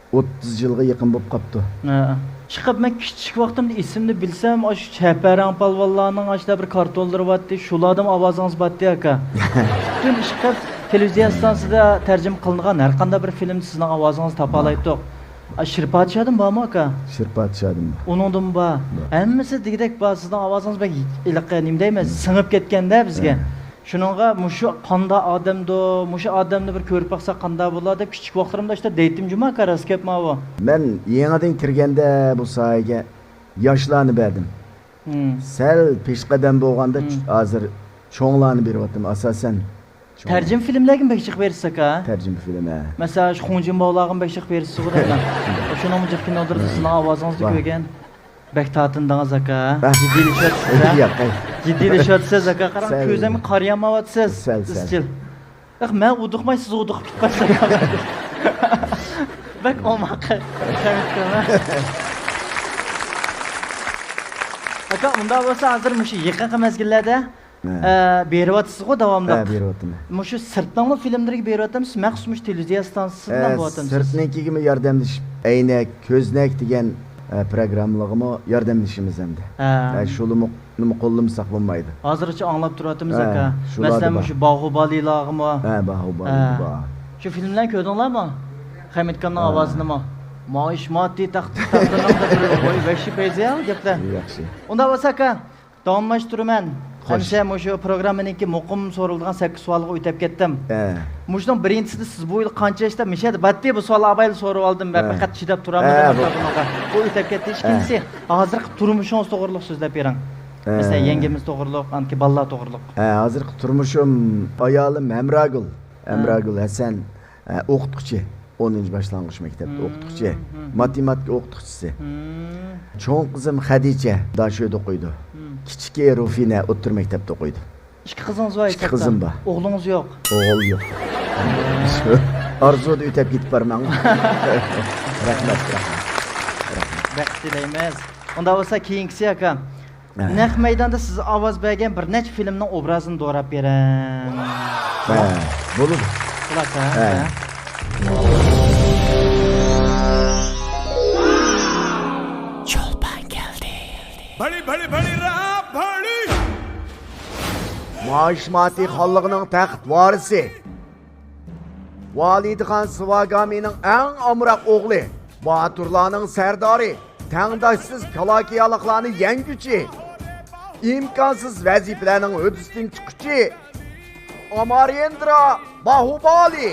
ئوتتۇز يىلغا يېقىن بولۇپ قاپتۇ. ھە. چىقىپ مەن كىچىك ۋاقتىمدا ئېسىمدە بىلسەم، ئاشۇ چەپەرەڭ پالۋانلارنىڭ ئاشۇنداق بىر كارتونلىرى بارتتى، شۇلاردىمۇ ئاۋازىڭىز بارتتى ئاكا. پۈتۈن ئىشقىلىپ تېلېۋىزىيە ئىستانسىسىدا تەرجىمە قىلىنغان ھەر قانداق بىر فىلىمدە سىزنىڭ ئاۋازىڭىزنى تاپالايتتۇق. ئا، شىر پادىشادىن بارمۇ ئاكا؟ شىر پادىشادىن بار. ئۇنىڭدىن بار. بار. ھەممىسى دېگۈدەك بار. سىزنىڭ ئاۋازىڭىز بەك ھېلىقى، نېمە دەيمەن، سىڭىپ كەتكەندە بىزگە. ھە. شۇنىڭغا مۇشۇ قانداق ئادەمدۇ، مۇشۇ ئادەمنى بىر كۆرۈپ باقساق قانداق بولار دەپ كىچىك ۋاقىتلىرىمدا ئاشتا دەيتتىم جۇما ئاكا، راست گەپمۇ بۇ. مەن يېڭىدىن كىرگەندە بۇ ساھەگە ياشلارنى بەردىم. سەل پېشقەدەم بولغاندا ھازىر چوڭلارنى بېرىۋاتىمەن ئاساسەن. تەرجىمە فىلىملەرگىمۇ بەك جىق بېرىسىز ئاكا؟ تەرجىمە فىلىم، ھە. مەسىلەن، شۇ خۇڭجىن باۋلارغىمۇ بەك جىق بېرىسىزغۇ دەيمەن. شۇنىڭمۇ جىق كىنودۇر سىزنىڭ ئاۋازىڭىزنى كۆرگەن. بەك تارتىندىڭىز ئاكا. جىددىيلىشىۋاتىسىز ھە؟ ياق، ئەي. جىددىيلىشىۋاتىسىز ئاكا. قاراڭ، سەل. كۆزۈمگە قارىيالمايۋاتىسىز. سەل، سەل. ئىزچىل. ئەخ، مەن ئۇدۇقماي سىز ئۇدۇقۇپ كېتىپ قالساڭ. بەك ئوماق. ئۇنداق بولسا ھازىر مۇشۇ يېقىنقى مەزگىللەردە، ھە، بېرىۋاتىسىزغۇ داۋاملىق؟ ھە، بېرىۋاتىمەن. مۇشۇ سىرتنىڭمۇ فىلىملىرىگە بېرىۋاتامسىز؟ مەخسۇس مۇشۇ تېلېۋىزىيە ئىستانسىسى بىلەن بولۇۋاتامسىز؟ سىرتنىڭكىگىمۇ ياردەملىشىپ، ئەينەك، كۆزنەك دېگەن، ئە، پروگراممىلارغىمۇ ياردەملىشىمىز ئەمدى. ھە. ئە، شۇلىمۇ نېمە قوللىمىساق بولمايدۇ. ھازىرغىچە ئاڭلاپ تۇرۇۋاتىمىز، ھە، ئاكا. شۇلاردا مەسىلەن، بار. مۇشۇ باھۇبالىلارغىمۇ. ھە، باھۇبالى، ھە، بار. شۇ فىلىملەرنى كۆردۈڭلارمۇ؟ خەمىتكامنىڭ، ھە، ئاۋازىنىمۇ؟ مائىش ماتى تاختا، تاختىنىڭ دەپ بىر ۋەھشىي پەيزى يا گەپلەر. ياخشى. ئۇنداق بولسا، ئاكا، داۋاملاشتۇرىمەن. خوش. ئەمىسە مۇشۇ پروگراممىنىڭكى مۇقىم سورىلىدىغان سەككىز سوئالغا ئۆتۈپ كەتتىم. ھە. مۇشۇنىڭ بىرىنچىسىدە سىز بۇ يىل قانچە ياشتا؟ مىشەدە باتتى بۇ سوئال ئاۋايلا سورىۋالدىم. مەن، ھە، پەقەت چىداپ تۇرالمىدىم، ھە، بۇ. بۇنىڭغا. بۇ ئۆتۈپ كەتتى. ھە. ئىككىنچىسى، ھازىرقى تۇرمۇشىڭىز توغرۇلۇق سۆزلەپ بېرىڭ. ھە. مەسىلەن، يەڭگىمىز توغرۇلۇق، ئانكى بالىلار توغرۇلۇق. ھە، ھازىرقى تۇرمۇشۇم، ئايالىم ھەمراگۈل. ھە. ھەمراگۈل ھەسەن، ھە، ئوقۇتقۇچى. ئونىنچى باشلانغۇچ مەكتەپتە، مم، ئوقۇتقۇچى. مم. ماتېماتىكا ئوقۇتقۇچىسى. مم. چوڭ قىزىم خەدىچە داشۆدە ئوقۇيدۇ. مم. كىچىكى رۇفىنە ئوتتۇرا مەكتەپتە ئوقۇيدۇ. ئىككى قىزىڭىز بار ھېسابتا؟ ئىككى قىزىم بار. ئوغلىڭىز يوق؟ ئوغۇل يوق. شۇ ئارزۇدا ئۆتەپ كېتىپ بارماڭ. رەھمەت، رەھمەت. رەھمەت. بەخت تىلەيمىز. ئۇنداق بولسا كېيىنكىسى، ئاكا. ھە. نەق مەيداندا سىز ئاۋاز بەرگەن بىر نەچچە فىلىمنىڭ ئوبرازىنى دوراپ بېرىڭ. ھە، بولىدۇ. بولاتتى، ھە؟ ھە. ھە. چولپان كەلدى. بەلى، بەلى، بەلى، را، بەلى. مائىشماتى خانلىقىنىڭ تەخت ۋارىسى. ۋالىدخان سىۋاگامىنىڭ ئەڭ ئامراق ئوغلى. باتۇرلارنىڭ سەردارى. تەڭداشسىز كالاكىيالىقلارنى يەڭگۈچى، ئىمكانسىز ۋەزىپىلەرنىڭ ھۆددىسىدىن چىققۇچى ئامارېندرا باھۇبالى.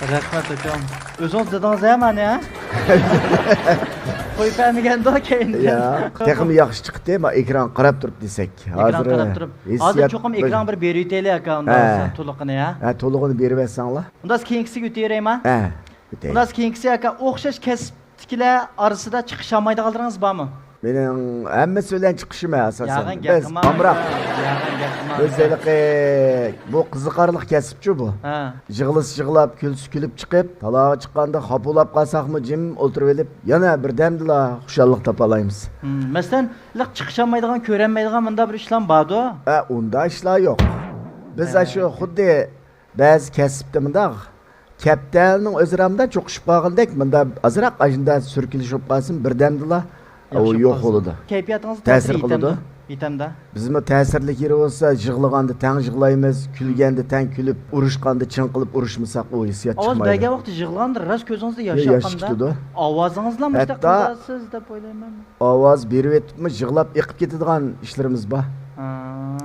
رەھمەت، ئاكام. ئۆزىڭىز دېدىڭىز ھە مانا، ھە؟ قويۇپ بەرمىگەندۇ كەينىدىن. ياق، تېخىمۇ ياخشى چىقتى. ما ئېكران قاراپ تۇرۇپ دېسەك. ئېكران ھازىر قاراپ تۇرۇپ. ھېسسىيات ھازىر چوقۇم بىر ئېكران بىر بېرىۋېتەيلى، ئاكا، ئۇنداق ھە. بولسا تولۇقىنى، ھە؟ ھە، تولۇقىنى بېرىۋەتسەڭلار. ئۇنداق كېيىنكىسىگە ئۆتۈۋېرەيما؟ ھە. ئۆتەي. ئۇنداق كېيىنكىسى، ئاكا، ئوخشاش كەسىپتىكىلەر ئارىسىدا چىقىشالمايدىغانلىرىڭىز بارمۇ؟ مېنىڭ ھەممىسى بىلەن چىقىشىم ئاساسەن. ياغان گەپ بىز قىلماڭ. ئامراق. ياغان گەپ قىلماڭ. بىز ھېلىقى، بۇ قىزىقارلىق كەسىپچۇ بۇ. ھە. يىغلىسا يىغلاپ، كۈلسە كۈلۈپ چىقىپ، تالاغا چىققاندا خاپىلاپ قالساقمۇ جىم ئولتۇرۇۋېلىپ، يەنە بىردەمدىلا خۇشاللىق تاپالايمىز. ھىم، مەسىلەن، لىق چىقىشالمايدىغان، كۆرەلمەيدىغان مۇنداق بىر ئىشلارمۇ باردۇ؟ ھە، ئۇنداق ئىشلار يوق. بىز ھە. ئاشۇ خۇددى بەزى كەسىپتە مۇنداق، كەپتەرنىڭ ئۆزئارا چوقۇشۇپ قالغاندەك، مۇندا ئازراق ئاشۇندا سۈركىلىشىپ قالسىمۇ، بىردەمدىلا ئۇ يوق بولىدۇ. كەيپىياتىڭىز تەسىر قىلىدۇ. يېتەمدۇ؟ بىزمۇ تەسىرلىك يېرى بولسا، يىغلىغاندا تەڭ يىغلايمىز، كۈلگەندە تەڭ كۈلۈپ، ئۇرۇشقاندا چىڭقىلىپ ئۇرۇشمىساق، ئۇ ھېسسىيات چىقمايدۇ. ئاۋاز بەرگەن ۋاقىتتا يىغلىغاندا راست كۆزىڭىزدە ياش ياققاندا، ئاۋازىڭىزلا مۇشۇنداق قىلدىسىز دەپ ئويلايمەن. ئاۋاز بېرىۋېتىپمۇ يىغلاپ ئېقىپ كېتىدىغان ئىشلىرىمىز بار. ھا.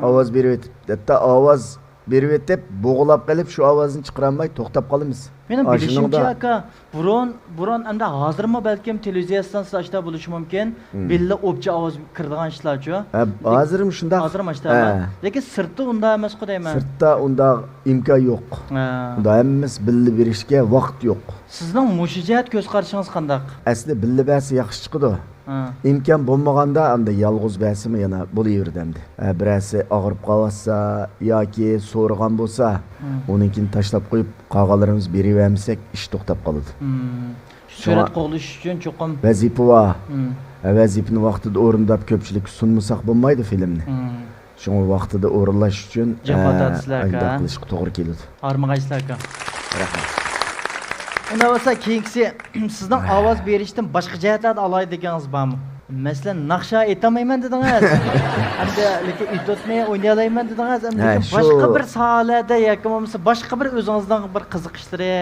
ئاۋاز بېرىۋېتىپ، ھەتتا ئاۋاز بېرىۋېتىپ، بوغۇلاپ قېلىپ، شۇ ئاۋازنى چىقىرالماي توختاپ قالىمىز. مېنىڭ بىلىشىمچە، ئاكا، بۇرۇن، بۇرۇن ئەمدى ھازىرمۇ بەلكىم تېلېۋىزىيە ئىستانسىسى ئاشتا بولۇشى مۇمكىن. ھىم. بىللە ئوپچە ئاۋاز كىرىدىغان ئىشلارچۇ. ھە، ھازىرمۇ شۇنداق. ھازىرمۇ ئاشتا. ھە. لېكىن سىرتتا ئۇنداق ئەمەسقۇ دەيمەن. سىرتتا ئۇنداق ئىمكان يوق. ھە. ئۇنداق ھەممىسى بىللە بېرىشكە ۋاقىت يوق. سىزنىڭ مۇشۇ جەھەت كۆز قارىشىڭىز قانداق؟ ئەسلى بىللە بەرسە ياخشى چىقىدۇ. ھە. ئىمكان بولمىغاندا ئەمدى يالغۇز بەرسىمۇ يەنە بولۇۋېرىدۇ ئەمدى. ھە، بىرەرسى ئاغرىپ قالىۋاتسا ياكى سورىغان بولسا، ھە. ئۇنىڭكىنى تاشلاپ قويۇپ، قالغانلىرىمىز بېرىۋەرمىسەك ئىش توختاپ قالىدۇ. ھىم. شۇڭا شۆھرەت قوغلىشىش ئۈچۈن چوقۇم ۋەزىپە بار. ھىم. ھە، ۋەزىپىنى ۋاقتىدا ئورۇنداپ كۆپچىلىككە سۇنمىساق بولمايدۇ فىلىمنى. ھىم. شۇڭا ۋاقتىدا ئورۇنلاش ئۈچۈن، جاپا ئە، تارتىسىلەر ئاكا. ئايداق قىلىشقا توغرا كېلىدۇ. ھارمىغايسىلەر ئاكا. رەھمەت. ئۇنداق بولسا كېيىنكىسى، سىزنىڭ ئاۋاز بېرىشتىن باشقا جەھەتلەردە ئالاھىدىلىكىڭىز بارمۇ؟ مەسىلەن، ناخشا ئېيتالمايمەن دېدىڭىز. ئەمدى لېكىن ئېتيۇدنى ئوينىيالايمەن دېدىڭىز. ئەمدى ھە، لېكىن شۇ باشقا بىر ساھەلەردە ياكى بولمىسا باشقا بىر ئۆزىڭىزنىڭ بىر قىزىقىشلىرى،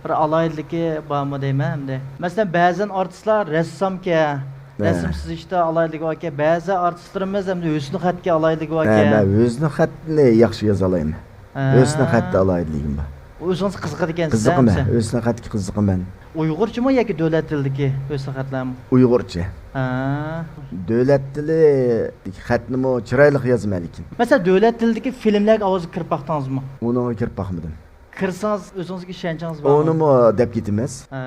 بىر ئالاھىدىلىكى بارمۇ دەيمەن ئەمدى. مەسىلەن، بەزەن ئارتىسلار رەسسامكەن، ھە. رەسىم سىزىشتا ئالاھىدىلىكى باركەن، بەزى ئارتىسلىرىمىز ئەمدى ھۆسنى خەتكە ئالاھىدىلىكى ھە، باركەن. مەن ھۆسنى خەتنى ياخشى يازالايمەن. ھە. ھۆسنى خەتتە ئالاھىدىلىكىم بار. ئۆزىڭىز قىزىقىدىكەنسىز، قىزىقىمەن، ھەممىسى. ھۆسنى خەتكە قىزىقىمەن. ئۇيغۇرچىمۇ ياكى دۆلەت تىلىدىكى ھۆسنى خەتلەرمۇ؟ ئۇيغۇرچە. ھە. دۆلەت تىلى خەتنىمۇ چىرايلىق يازىمەن لېكىن. مەسىلەن، دۆلەت تىلىدىكى فىلىملەرگە ئاۋازغا كىرىپ باقتىڭىزمۇ؟ ئۇنىڭغا كىرىپ باقمىدىم. كىرسىڭىز ئۆزىڭىزگە ئىشەنچىڭىز بارمۇ؟ ئۇنىمۇ دەپ كېتىمىز. ھە.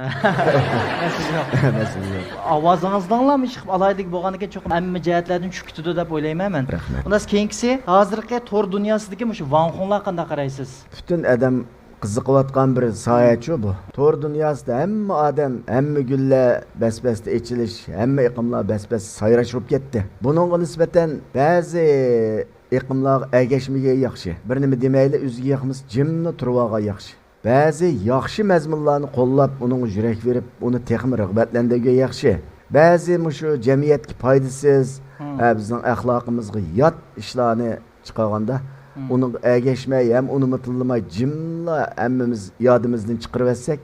مەسىلە يوق. مەسىلە يوق. ئاۋازىڭىزنىڭلا مۇشۇ ئالاھىدىلىكى بولغاندىكىن چوقۇم ھەممە جەھەتلەردىن چۈشۈپ كېتىدۇ دەپ ئويلايمەن مەن. رەھمەت. ئۇنداق كېيىنكىسى، ھازىرقى تور دۇنياسىدىكى مۇشۇ ۋاڭخۇڭلارغا قانداق قارايسىز؟ پۈتۈن ئادەم قىزىقىۋاتقان بىر ساھەچۇ بۇ. تور دۇنياسىدا ھەممە ئادەم، ھەممە گۈللەر بەس-بەستە ئېچىلىش، ھەممە ئېقىملار بەس-بەستە سايراش بولۇپ كەتتى. بۇنىڭغا نىسبەتەن بەزى ئېقىملارغا ئەگەشمىگەن ياخشى. بىر نېمە دېمەيلى، ئۆزىگە ياقمىسا جىملا تۇرۇۋالغان ياخشى. بەزى ياخشى مەزمۇنلارنى قوللاپ، ئۇنىڭغا يۈرەك بېرىپ، ئۇنى تېخىمۇ رىغبەتلەندۈرگەن ياخشى. بەزى مۇشۇ جەمئىيەتكە پايدىسىز، ھە، بىزنىڭ ئەخلاقىمىزغا يات ئىشلارنى چىقارغاندا، ئۇنىڭغا ئەگەشمەي ھەم ئۇنىمۇ تىللىماي جىملا ھەممىمىز يادىمىزدىن چىقىرىۋەتسەك،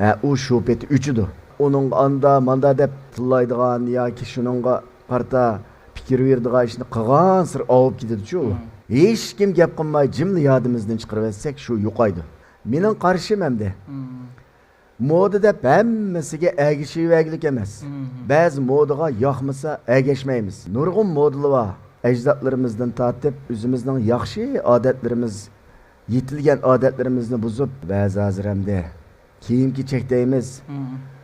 ھە، ئۇ شۇ پېتى ئۆچىدۇ. ئۇنىڭغا ئاندا، ماندا دەپ تىللايدىغان ياكى شۇنىڭغا قارىتا پىكىر بېرىدىغان ئىشنى قىلغانسېرى ئاۋۇپ كېتىدۇچۇ ئۇ. ھېچكىم گەپ قىلماي جىملا يادىمىزدىن چىقىرىۋەتسەك، شۇ يوقايدۇ. مېنىڭ قارىشىم ئەمدى. مودا دەپ ھەممىسىگە ئەگىشىۋەرگۈلۈك ئەمەس. بەزى مودىغا ياقمىسا ئەگەشمەيمىز. نۇرغۇن مودىلار بار. ئەجدادلىرىمىزدىن تارتىپ ئۆزىمىزنىڭ ياخشى ئادەتلىرىمىز، يېتىلگەن ئادەتلىرىمىزنى بۇزۇپ، بەزى ھازىر ئەمدى كىيىم-كېچەك دەيمىز.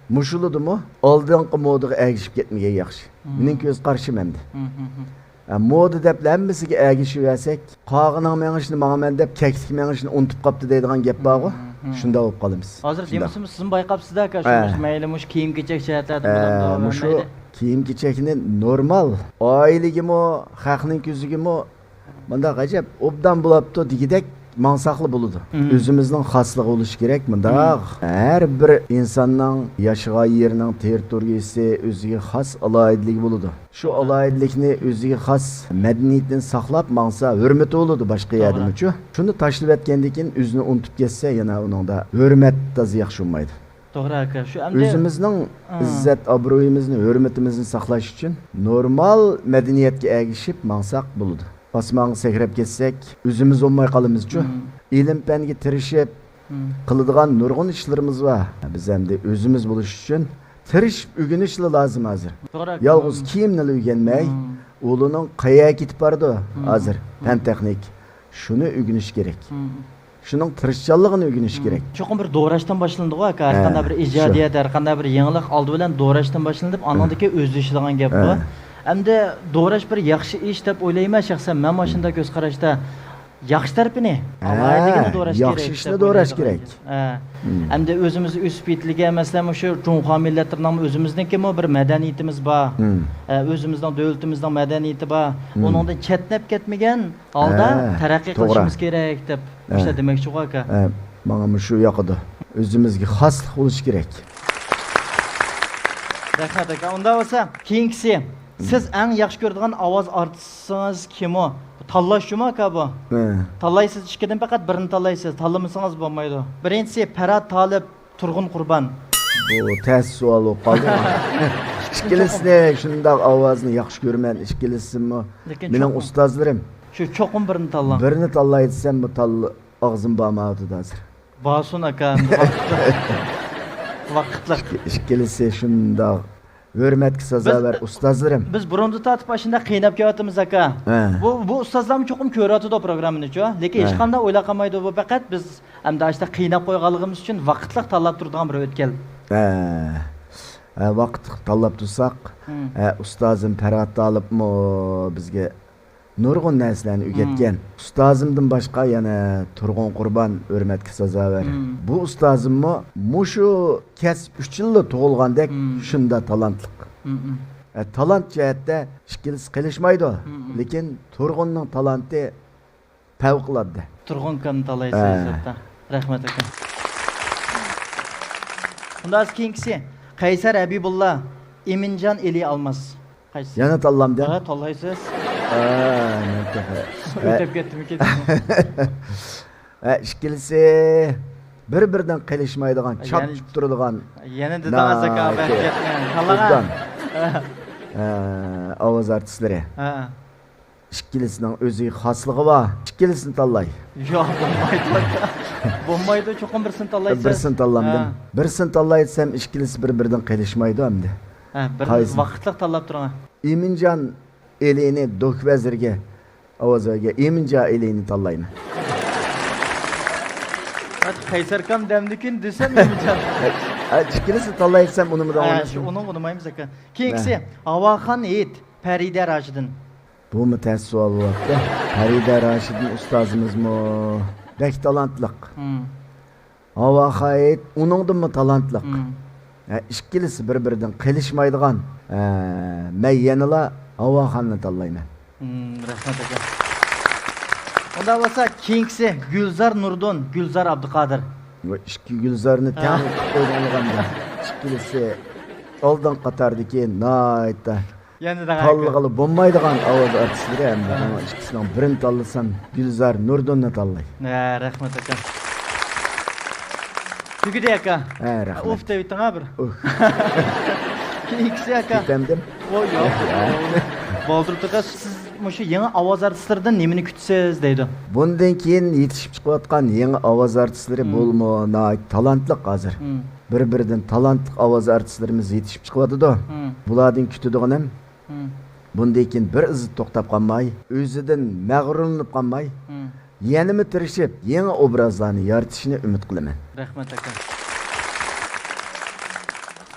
مۇشۇلىدىمۇ ئالدىنقى مودىغا ئەگىشىپ كەتمىگەن ياخشى. مېنىڭ كۆز قارىشىم ئەمدى. ھە، مودا دەپلا ھەممىسىگە ئەگىشىۋەرسەك، قاغىنىڭ مېڭىشىنى ماڭىمەن دەپ، كەكلىك مېڭىشىنى ئۇنتۇپ قاپتۇ دەيدىغان گەپ بارغۇ، شۇنداق بولۇپ قالىمىز. ھازىر دېمىسىمۇ سىزمۇ بايقاپسىزدا، ئاكا، شۇ مەيلى مۇشۇ كىيىم-كېچەك جەھەتلەردە بولامدۇ، مۇشۇ مەيلى. كىيىم-كېچەكنى نورمال، ئائىلىگىمۇ، خەقنىڭ كۆزىگىمۇ مۇنداق ئەجەب، ئوبدان بولاپتۇ دېگۈدەك ماڭساقلا بولىدۇ. ئۆزىمىزنىڭ خاسلىقى بولۇشى كېرەك. مۇنداق ھەر بىر ئىنساننىڭ ياشىغان يېرىنىڭ تېررىتورىيىسى، ئۆزىگە خاس ئالاھىدىلىكى بولىدۇ. شۇ ئالاھىدىلىكنى، ئۆزىگە خاس مەدەنىيىتىنى ساقلاپ ماڭسا، ھۆرمىتى بولىدۇ باشقا يەردىمۇچۇ. شۇنى تاشلىۋەتكەندىن كېيىن ئۆزىنى ئۇنتۇپ كەتسە، يەنە ئۇنىڭدا ھۆرمەت تازا ياخشى بولمايدۇ. توغرا، ئاكا. شۇ ئەمدى ئۆزىمىزنىڭ ئىززەت-ئابرۇيىمىزنى، ھۆرمىتىمىزنى ساقلاش ئۈچۈن نورمال مەدەنىيەتكە ئەگىشىپ ماڭساق بولىدۇ. ئاسمانغا سەكرەپ كەتسەك، ئۆزىمىز بولماي قالىمىزچۇ. ئىلىم-پەنگە تىرىشىپ قىلىدىغان نۇرغۇن ئىشلىرىمىز بار. بىز ئەمدى ئۆزىمىز بولۇش ئۈچۈن تىرىشىپ ئۆگىنىشلا لازىم ھازىر. توغرا، ئاكا. يالغۇز كىيىمنىلا ئۆگەنمەي، ئۇلارنىڭ قەيەرگە كېتىپ بارىدۇ ھازىر، پەن-تېخنىك. شۇنى ئۆگىنىش كېرەك. شۇنىڭ تىرىشچانلىقىنى ئۆگىنىش كېرەك. چوقۇم بىر دوراشتىن باشلىنىدىغۇ، ئاكا. ھەر قانداق بىر ئىجادىيەت، ھەر قانداق بىر يېڭىلىق ئالدى بىلەن دوراشتىن باشلىنىپ، ئاندىن كېيىن ئۆزلىشىدىغان گەپ بۇ. ئەمدى دوراش بىر ياخشى ئىش دەپ ئويلايمەن شەخسەن. مەن مانا شۇنداق كۆز قاراشتا. ياخشى تەرىپىنى، ئالاھىدىلىكىنى دوراش كېرەك. ياخشى ئىشنى دوراش كېرەك. ئەمدى ئۆزىمىز ئۆسۈپ يېتىلگەن، مەسىلەن، مۇشۇ جۇڭخۇا مىللەتلىرىنىڭ ئۆزىمىزنىڭكىمۇ بىر مەدەنىيىتىمىز بار. ئە، ئۆزىمىزنىڭ دۆلىتىمىزنىڭ مەدەنىيىتى بار. ئۇنىڭدىن چەتنەپ كەتمىگەن ھالدا تەرەققىي قىلىشىمىز كېرەك دەپ مۇشۇنداق دېمەكچىغۇ، ئاكا. ئە، ماڭا مۇشۇ ياقىدۇ. ئۆزىمىزگە خاسلىق بولۇشى كېرەك. رەھمەت، ئاكا. ئۇنداق بولسا، كېيىنكىسى. سىز ئەڭ ياخشى كۆرىدىغان ئاۋاز ئارتىسىڭىز كىمۇ؟ تاللاشچۇمۇ، ئاكا، بۇ؟ تاللايسىز، ئىككىدىن پەقەت بىرىنى تاللايسىز. تاللىمىسىڭىز بولمايدۇ. بىرىنچىسى، پەرھات تالىپ، تۇرغۇن قۇربان. بۇ تەس سوئال بولۇپ قالدى. ئىككىلىسىنى شۇنداق ئاۋازىنى ياخشى كۆرىمەن، ئىككىلىسىمۇ مېنىڭ ئۇستازلىرىم. شۇ چوقۇم بىرنى تاللاڭ. بىرنى تاللاي دېسەم، بۇ تاللا ئاغزىم بارمايۋاتىدۇ ھازىر. بارسۇن، ئاكا، ئەمدى ۋاقىتلىق. ۋاقىتلىق. ئىككىلىسى شۇنداق ھۆرمەتكە سازاۋەر ئۇستازلىرىم. بىز بۇرۇندىن تارتىپ ئاشۇنداق قىيناپ كېلىۋاتىمىز، ئاكا. بۇ، بۇ ئۇستازلارمۇ چوقۇم كۆرۈۋاتىدۇ پروگراممىنىچۇ. لېكىن ھېچقانداق ئويلاپ قالمايدۇ، بۇ پەقەت بىز ئەمدى ئاشۇنداق قىيناپ قويغانلىقىمىز ئۈچۈن ۋاقىتلىق تاللاپ تۇرىدىغان بىر ئۆتكەل. ھە، ۋاقىتلىق تاللاپ تۇرساق، ھە، ئۇستازىم پەرھات تالىپمۇ بىزگە نۇرغۇن نەرسىلەرنى ئۆگەتكەن. ئۇستازىمدىن باشقا يەنە تۇرغۇن قۇربان، ھۆرمەتكە سازاۋەر. بۇ ئۇستازىممۇ مۇشۇ كەسىپ ئۈچۈنلا تۇغۇلغاندەك شۇنداق تالانتلىق. ئە، تالانت جەھەتتە ئىككىلىسى قېلىشمايدۇ. لېكىن تۇرغۇننىڭ تالانتى پەۋقۇلئاددە. تۇرغۇن ئاكامنى تاللايسىز، ھە. ھېسابتا. رەھمەت، ئاكا. ئۇنداق كېيىنكىسى، قەيسەر ھەبىبۇللا، ئىمىنجان ئېلى ئالماس. قايسى؟ يەنە تاللامدىم. ھە، تاللايسىز. ھە، مەن تېخى. ئۆتۈپ كەتتىمىكىن؟ ھە، ئىككىلىسى بىر-بىرىدىن قېلىشمايدىغان، يەنە، چاپچۇپ تۇرىدىغان. يەنە دېدىڭىز، ئاكا، ناھايىتى بەك گەپنى. تاللاڭ. ئوبدان. ھە، ئاۋاز ئارتىسلىرى. ھە. ئىككىلىسىنىڭ ئۆزىگە خاسلىقى بار. ئىككىلىسىنى تاللاي. ياق، بولمايدۇ، ئاكا. بولمايدۇ، چوقۇم بىرسىنى تاللايسىز. بىرسىنى تاللامدىم. ھە. بىرسىنى تاللاي دېسەم، ئىككىلىسى بىر-بىرىدىن قېلىشمايدۇ ئەمدى. ھە، بىر قايسىنى؟ ۋاقىتلىق تاللاپ تۇرۇڭ. ئىمىنجان ئېلىنى دوك ۋەزىرگە ئاۋاز بەرگەن ئىمىنجان ئېلىنى تاللايمەن. قەيسەركام دەمدىكىن دېسەم ئىمىجان. ھە، ئىككىلىسى تاللايسەن ئۇنىمىدىڭ. ھە، شۇ ئۇنىڭ ئۇنىمايمىز ئاكا. كېيىنكىسى ھە. ھاۋاخان ھېيت، پەرىدە راشىدىن. بۇمۇ تەس سوئال بولۇپتۇ. پەرىدە راشىدىن ئۇستازىمىزمۇ بەك تالانتلىق. ھاۋاخان ھېيت ئۇنىڭدىنمۇ تالانتلىق. ھە، ئىككىلىسى بىر-بىرىدىن قېلىشمايدىغان. ھە، مەن يەنىلا ھاۋاخاننى تاللايمەن. رەھمەت ئاكا. ئۇنداق بولسا كېيىنكىسى گۈلزار نۇردىن، گۈلزار ئابدۇقادىر. ۋە ئىككى گۈلزارنى ھە. تەڭ قىلىپ قويغانلىغاندا ئىككىلىسى ئالدىنقى قاتاردىكى ناھايىتى يەنە دەڭ ئاكا. تاللىغىلى بولمايدىغان ئاۋاز ئارتىسلىرى ھەمدە ھە. ئۇنىڭ ئىككىسىنىڭ بىرىنى تاللىسام، گۈلزار نۇردىننى تاللاي. ھە، رەھمەت ئاكا. تۈگىدى ئاكا. ھە، رەھمەت. ئۇف دەۋېتىڭ ھە بىر. ئۇھ. كېيىنكىسى ئاكا. كېتەمدىم. ۋوي، ياق. ھە. بالدۇر تۇرغاچ، سىز مۇشۇ يېڭى ئاۋاز ئارتىسلىرىدىن نېمىنى كۈتىسىز دەيدۇ. بۇندىن كېيىن يېتىشىپ چىقىۋاتقان يېڭى ئاۋاز ئارتىسلىرى ھىم. بولىمۇ ناھايىتى تالانتلىق ھازىر. ھىم. بىر-بىرىدىن تالانتلىق ئاۋاز ئارتىسلىرىمىز يېتىشىپ چىقىۋاتىدۇ. ھىم. بۇلاردىن كۈتىدىغىنىم، ھىم. بۇندىن كېيىن بىر ئىزدا توختاپ قالماي، ئۆزىدىن مەغرۇرلىنىپ قالماي، ھىم. يەنىمۇ تىرىشىپ، يېڭى ئوبرازلارنى يارىتىشىنى ئۈمىد قىلىمەن. رەھمەت ئاكا.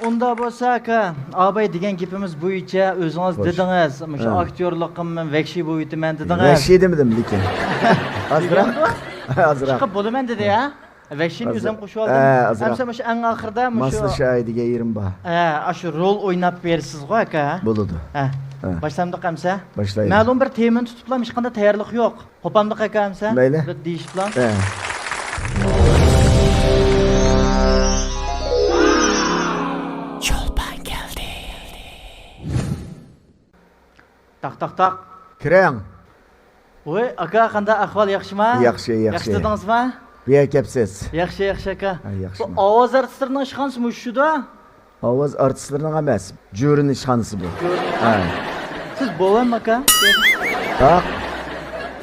ئۇنداق بولسا ئاكا، ئاباي دېگەن گېپىمىز بويىچە ئۆزىڭىز خوش. دېدىڭىز، مۇشۇ ھە. ئاكتيورلۇقۇمنى ۋەھشىي بويىتىمەن دېدىڭىز. ۋەھشىي دېمىدىم لېكىن. ئازراق. دېگەندۇ؟ ئازراق. چىقىپ بولىمەن دېدى ھە؟ ۋەھشىينى ئۆزۈم قوشۇۋالدىم. ھە، ئازراق. ئەمسە مۇشۇ ئەڭ ئاخىرىدا مۇشۇ ماسلىشاي دېگەن يېرىم بار. ھە، ئاشۇ رول ئويناپ بېرىسىزغۇ ئاكا. بولىدۇ. ھە. ھە. باشلامدۇق ئەمسە؟ باشلايلى. مەلۇم بىر تېمىنى تۇتۇپلا ھېچقانداق تەييارلىق يوق. قوپامدۇق ئاكا ئەمسە؟ مەيلى. بىر دېيىشىپلا. ھە. چولپان كەلدى. تاق، تاق، تاق. كىرىڭ. ۋوي، ئاكا، قانداق ئەھۋال، ياخشىما؟ ياخشى، ياخشى. ياخشى تۇردىڭىزما؟ بۇ يەرگە كەپسىز. ياخشى، ياخشى، ئاكا. ھە، ياخشىما؟ بۇ ئاۋاز ئارتىسلىرىنىڭ ئىشخانىسى مۇشۇدا؟ ئاۋاز ئارتىسلىرىنىڭ ئەمەس، جۈرىنىڭ ئىشخانىسى بۇ. جۈرىنىڭ. ھە. سىز بوۋاممۇ، ئاكا؟ ياق.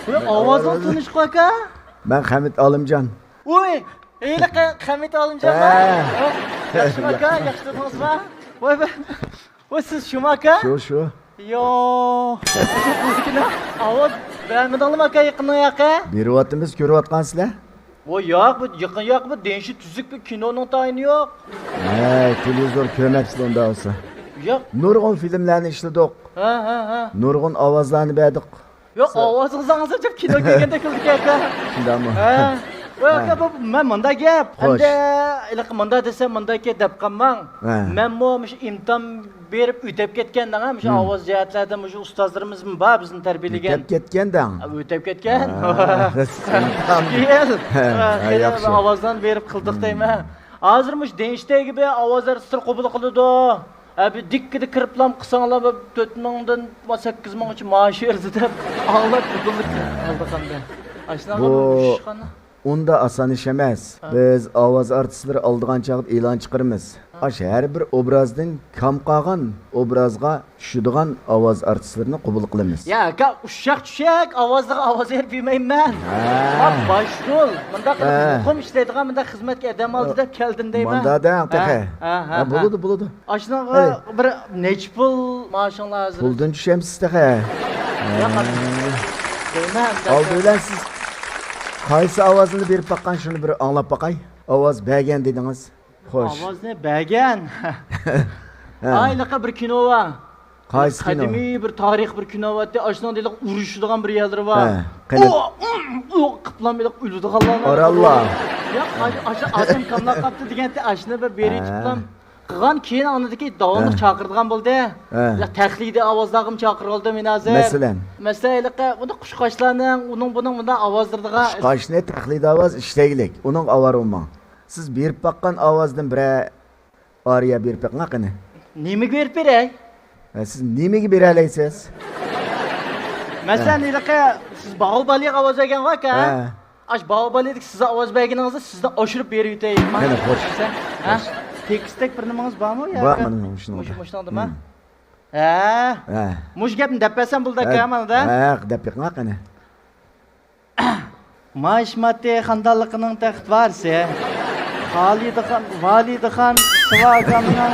ۋوي، ئاۋازىڭىز تونۇشقۇ، ئاكا. مەن خەمىت ئالىمجان. ۋوي، ھېلىقى خەمىت ئالىمجانما؟ ھە. ھە، ياخشىمۇ، ئاكا؟ ياخشى تۇردىڭىزما؟ ۋوي، ۋوي. ۋوي، سىز شۇمۇ ئاكا؟ شۇ، شۇ. يوق. ئاۋاز بەرمىدىڭلىمۇ ئاكا يېقىننىڭ ياقى؟ بېرىۋاتىمىز، كۆرۈۋاتقانسىلەر. ۋوي، ياق، بۇ يېقىن ياق، بۇ دېنشى تۈزۈك بىر كىنونىڭ تايىنى يوق. ھەي، تېلېۋىزور كۆرمەپسىز ئۇنداق بولسا. ياق. نۇرغۇن فىلىملەرنى ئىشلىدۇق. ھە، ھە، ھە. نۇرغۇن ئاۋازلارنى بەردۇق. ياق، سا- ئاۋازىڭىز ئاڭلىسام كىنو كۆرگەندەك قىلدىكەن ئاكا. شۇنداقمۇ؟ ھە. ۋاي ھە. ئاكا، بۇ مەن مۇنداق گەپ. خوش. ئەمدى ھېلىقى مۇنداق دېسەم مۇنداق گەپ دەپ قالماڭ. ھە. مەنمۇ مۇشۇ ئىمتىھان بېرىپ ئۆتەپ كەتكەن دەڭ، مۇشۇ ھىم. ئاۋاز جەھەتلەردە مۇشۇ ئۇستازلىرىمىزمۇ بار بىزنى تەربىيەلىگەن. ئۆتەپ كەتكەن دەڭ. ھە، ئۆتەپ كەتكەن. ھە. ئىككى يىل. ھە، ھە، ھە، ياخشى. ئاۋازلارنى بېرىپ قىلدۇق ھىم. دەيمەن. ھازىر مۇشۇ دېنشتەگە بىر ئاۋاز ئارتىسلىرى قوبۇل قىلىدۇ. ھە، بىر دىككىدە كىرىپلام قىلساڭلار، بىر تۆت مىڭدىن سەككىز مىڭغىچە مائاش بېرىدۇ دەپ ئاڭلاپ قۇتۇلدۇق. ھە. قالدۇق ئەمدى. ئاشۇنداق بۇ ئۇنداق ئاسان ئىش ئەمەس. ھە. بىز ئاۋاز ئارتىسلىرى ئالىدىغان چاغدا ئېلان چىقىرىمىز. ھە. ئاشۇ ھەر بىر ئوبرازدىن كام قالغان ئوبرازغا چۈشىدىغان ئاۋاز ئارتىسلىرىنى قوبۇل قىلىمىز. يا ئاكا، ئۇششاق چۈشەك ئاۋازلىرىغا ئاۋاز بېرىپ يۈرمەيمەن مەن. ھە. ھە، باش رول. مۇنداق قىلىپ ھە. مۇقىم ئىشلەيدىغان مۇنداق خىزمەتكە ئادەم ئالدى دەپ كەلدىم دەيمەن. مۇنداق دەڭ تېخى. ھە، ھە، ھە، ھە، ھە. بولىدۇ، بولىدۇ. ئاشۇنىڭغا ھەي. بىر نەچچە پۇل مائاشىڭلار ھازىر؟ پۇلدىن چۈشەمسىز تېخى. ياق، ھە. دەيمەن، ئالدى بىلەن سىز قايسى ئاۋازنى بېرىپ باققان، شۇنى بىر ئاڭلاپ باقاي. ئاۋاز بەرگەن دېدىڭىز. خوش. ئاۋازنى بەرگەن. ھە. ئايلىقى بىر كىنو بار. قايسى كىنو؟ قەدىمىي بىر تارىخ بىر كىنو بارتى. ئاشۇنىڭ دېلىق ئۇرۇشىدىغان بىر يەرلىرى بار. ھە، قېنى؟ ئۇ، ئۇ، ئۇ، قىپلام بېلىق ئۆلىدىغانلارنى. ئاراللا. ياق، ئاشۇ، ئاشۇ ئادەم كاملاپ قاپتۇ دېگەنتى، ئاشۇنى بىر بېرى ھە. قىپلام قىلغان، كېيىن ئاندىكى داۋاملىق ھە. چاقىرىدىغان بولدى. ھە. يا تەقلىدىي ئاۋازلارغىمۇ چاقىرىۋالدىم مەن ھازىر. مەسىلەن؟ مەسىلەن، ھېلىقى بۇنداق قۇشقاچلارنىڭ، ئۇنىڭ بۇنىڭ بۇنداق ئاۋازلىرىغا. قۇشقاچنى تەقلىدىي ئاۋاز ئىشلەيلىك. ئۇنىڭغا ئاۋارە بولماڭ. سىز بېرىپ باققان ئاۋازدىن بىرەر ئارىيە بېرىپ بېقىڭا قېنى. نېمىگە بېرىپ بېرەي؟ ھە، سىز نېمىگە بېرەلەيسىز؟ مەسىلەن، ھە. ھېلىقى سىز باھۇبالىغا ئاۋاز بەرگەنغۇ ئاكا؟ ھە. ئاش باھۇبالىدىكى سىز ئاۋاز بەرگىنىڭىزنى سىزدىن ئاشۇرۇپ بېرىۋېتەي. قېنى، خوش. ھە؟ خوش. تېكىستتەك بىر نېمىڭىز بارمۇ يا بار ئاكا؟ مانا مۇشۇنىڭدا. مۇشۇ، مۇشۇنىڭدىمۇ؟ ھىم. ھە. ھە. مۇشۇ گەپنى دەپ بەرسەم بولىدۇ ئاكا، ھە. مانا دا. ھە، دەپ بېقىڭا قېنى. ماش ماتى خاندانلىقىنىڭ تەخت ۋارىسى، خالىدىخان، ۋالىدىخان سىۋاگامنىڭ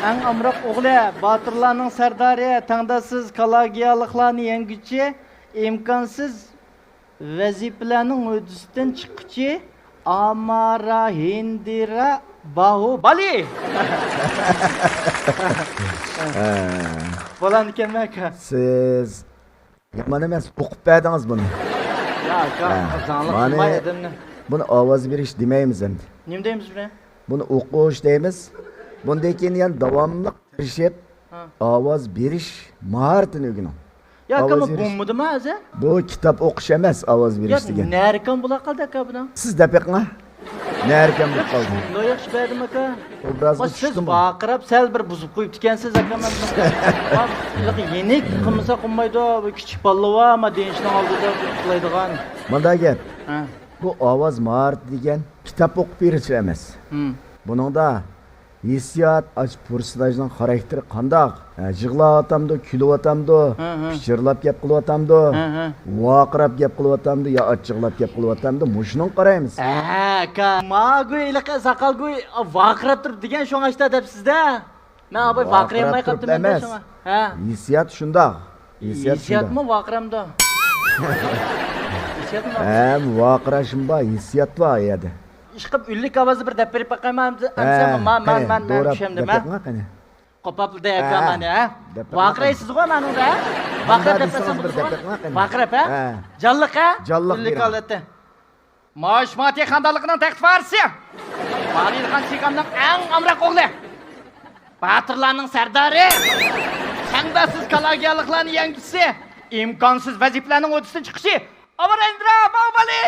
ئەڭ ئامراق ئوغلى، باتۇرلارنىڭ سەردارى، تەڭداشسىز كالاگىيالىقلارنى يەڭگۈچى، ئىمكانسىز ۋەزىپىلەرنىڭ ھۆددىسىدىن چىققۇچى، ئامارا ھىندىرا باھۇ بالى. ھە. بولامدىكەنمۇ ئاكا؟ سىز يامان ئەمەس، ئوقۇپ بەردىڭىز بۇنى. يا ئاكا، ھە. زاڭلىق مانا قىلماي ئادەمنى. بۇنى ئاۋاز بېرىش دېمەيمىز ئەمدى. نېمە دەيمىز بۇنى؟ بۇنى ئوقۇش دەيمىز. بۇندىن كېيىن يەنە داۋاملىق تىرىشىپ، ھە. ئاۋاز بېرىش ماھارىتىنى ئۆگىنىڭ. يا ئاكا، ئاۋاز بۇ بېرىش. بولمىدىمۇ ھازىر؟ بۇ كىتاب ئوقۇش ئەمەس، ئاۋاز بېرىش يا دېگەن. نەركان بولا قالدى ئاكا بۇنىڭ. سىز دەپ بېقىڭا. نەركان بولۇپ قالدى. شۇنداق ياخشى بەردىم ئاكا. ئوبرازغا ما سىز چۈشتىمۇ؟ ۋارقىراپ سەل بىر بۇزۇپ قويۇپتىكەنسىز ئاكا، مەن بۇنى. ما، يېنىك قىلمىساق بولمايدۇ، بۇ كىچىك بالىلار بار، ما دېيىشنىڭ ئالدىدا بىر قىلايدىغان. مۇنداق گەپ. ھە. بۇ ئاۋاز ماھارىتى دېگەن كىتاب ئوقۇپ بېرىشلا ئەمەس. ھىم. بۇنىڭدا ھېسسىيات، ئاشۇ پېرسوناژنىڭ خاراكتېرى قانداق؟ ھە، يىغلاۋاتامدۇ، كۈلۈۋاتامدۇ، ھە، ھە. پىچىرلاپ گەپ قىلىۋاتامدۇ، ھە، ھە. ۋارقىراپ گەپ قىلىۋاتامدۇ يا ئاچچىقلاپ گەپ قىلىۋاتامدۇ؟ مۇشۇنىڭغا قارايمىز. ھە، ئاكا. ماگۇي ھېلىقى ساقالگۇي ۋارقىراپ تۇرۇپ دېگەن شۇڭا ئاشتا دەپسىز-دە. مەن ئاباي ۋارقىرايالماي قاپتىمەن-دە شۇڭا. ھە. ھېسسىيات شۇنداق. ھېسسىيات شۇنداق. ھېسسىياتمۇ ۋارقىرامدۇ؟ ھېسسىياتمۇ ۋارقىرام؟ ھەم ۋارقىراشمۇ بار، ھېسسىيات بار ئۇ يەردە. ئىشقىلىپ ئۈنلۈك ئاۋازدا بىر دەپ بېرىپ باقايمەن. ھە، ئەمسە ما-، ما-، قېنى، مەن، مەن دوراپ چۈشەمدىم، دەپ ھە؟ بېقىڭا قېنى. قوپاپلا دەيەكا ھە، مانا، ھە؟ دەپ بېقىڭا قېنى. ۋارقىرايسىزغۇ مانىڭدا، ھە؟ ۋارقىراپ دەپ بەرسەڭ بولىدىغۇ. دەپ بېقىڭا قېنى. ۋارقىراپ، ھە؟ ھە. جانلىق، ھە؟ جانلىق ئۈنلۈك بېرىڭ. ھالەتتە. ماھىشماتى خانىدانلىقىنىڭ تەختى ۋارىسى، بالىلىخان سىگامنىڭ ئەڭ ئامراق ئوغلى، باتۇرلارنىڭ سەردارى، تەڭداشسىز كالاگىيالىقلارنىڭ يەڭگۈچىسى، ئىمكانسىز ۋەزىپىلەرنىڭ ھۆددىسىدىن چىققۇچى ئامرېندرا باھۇبالى!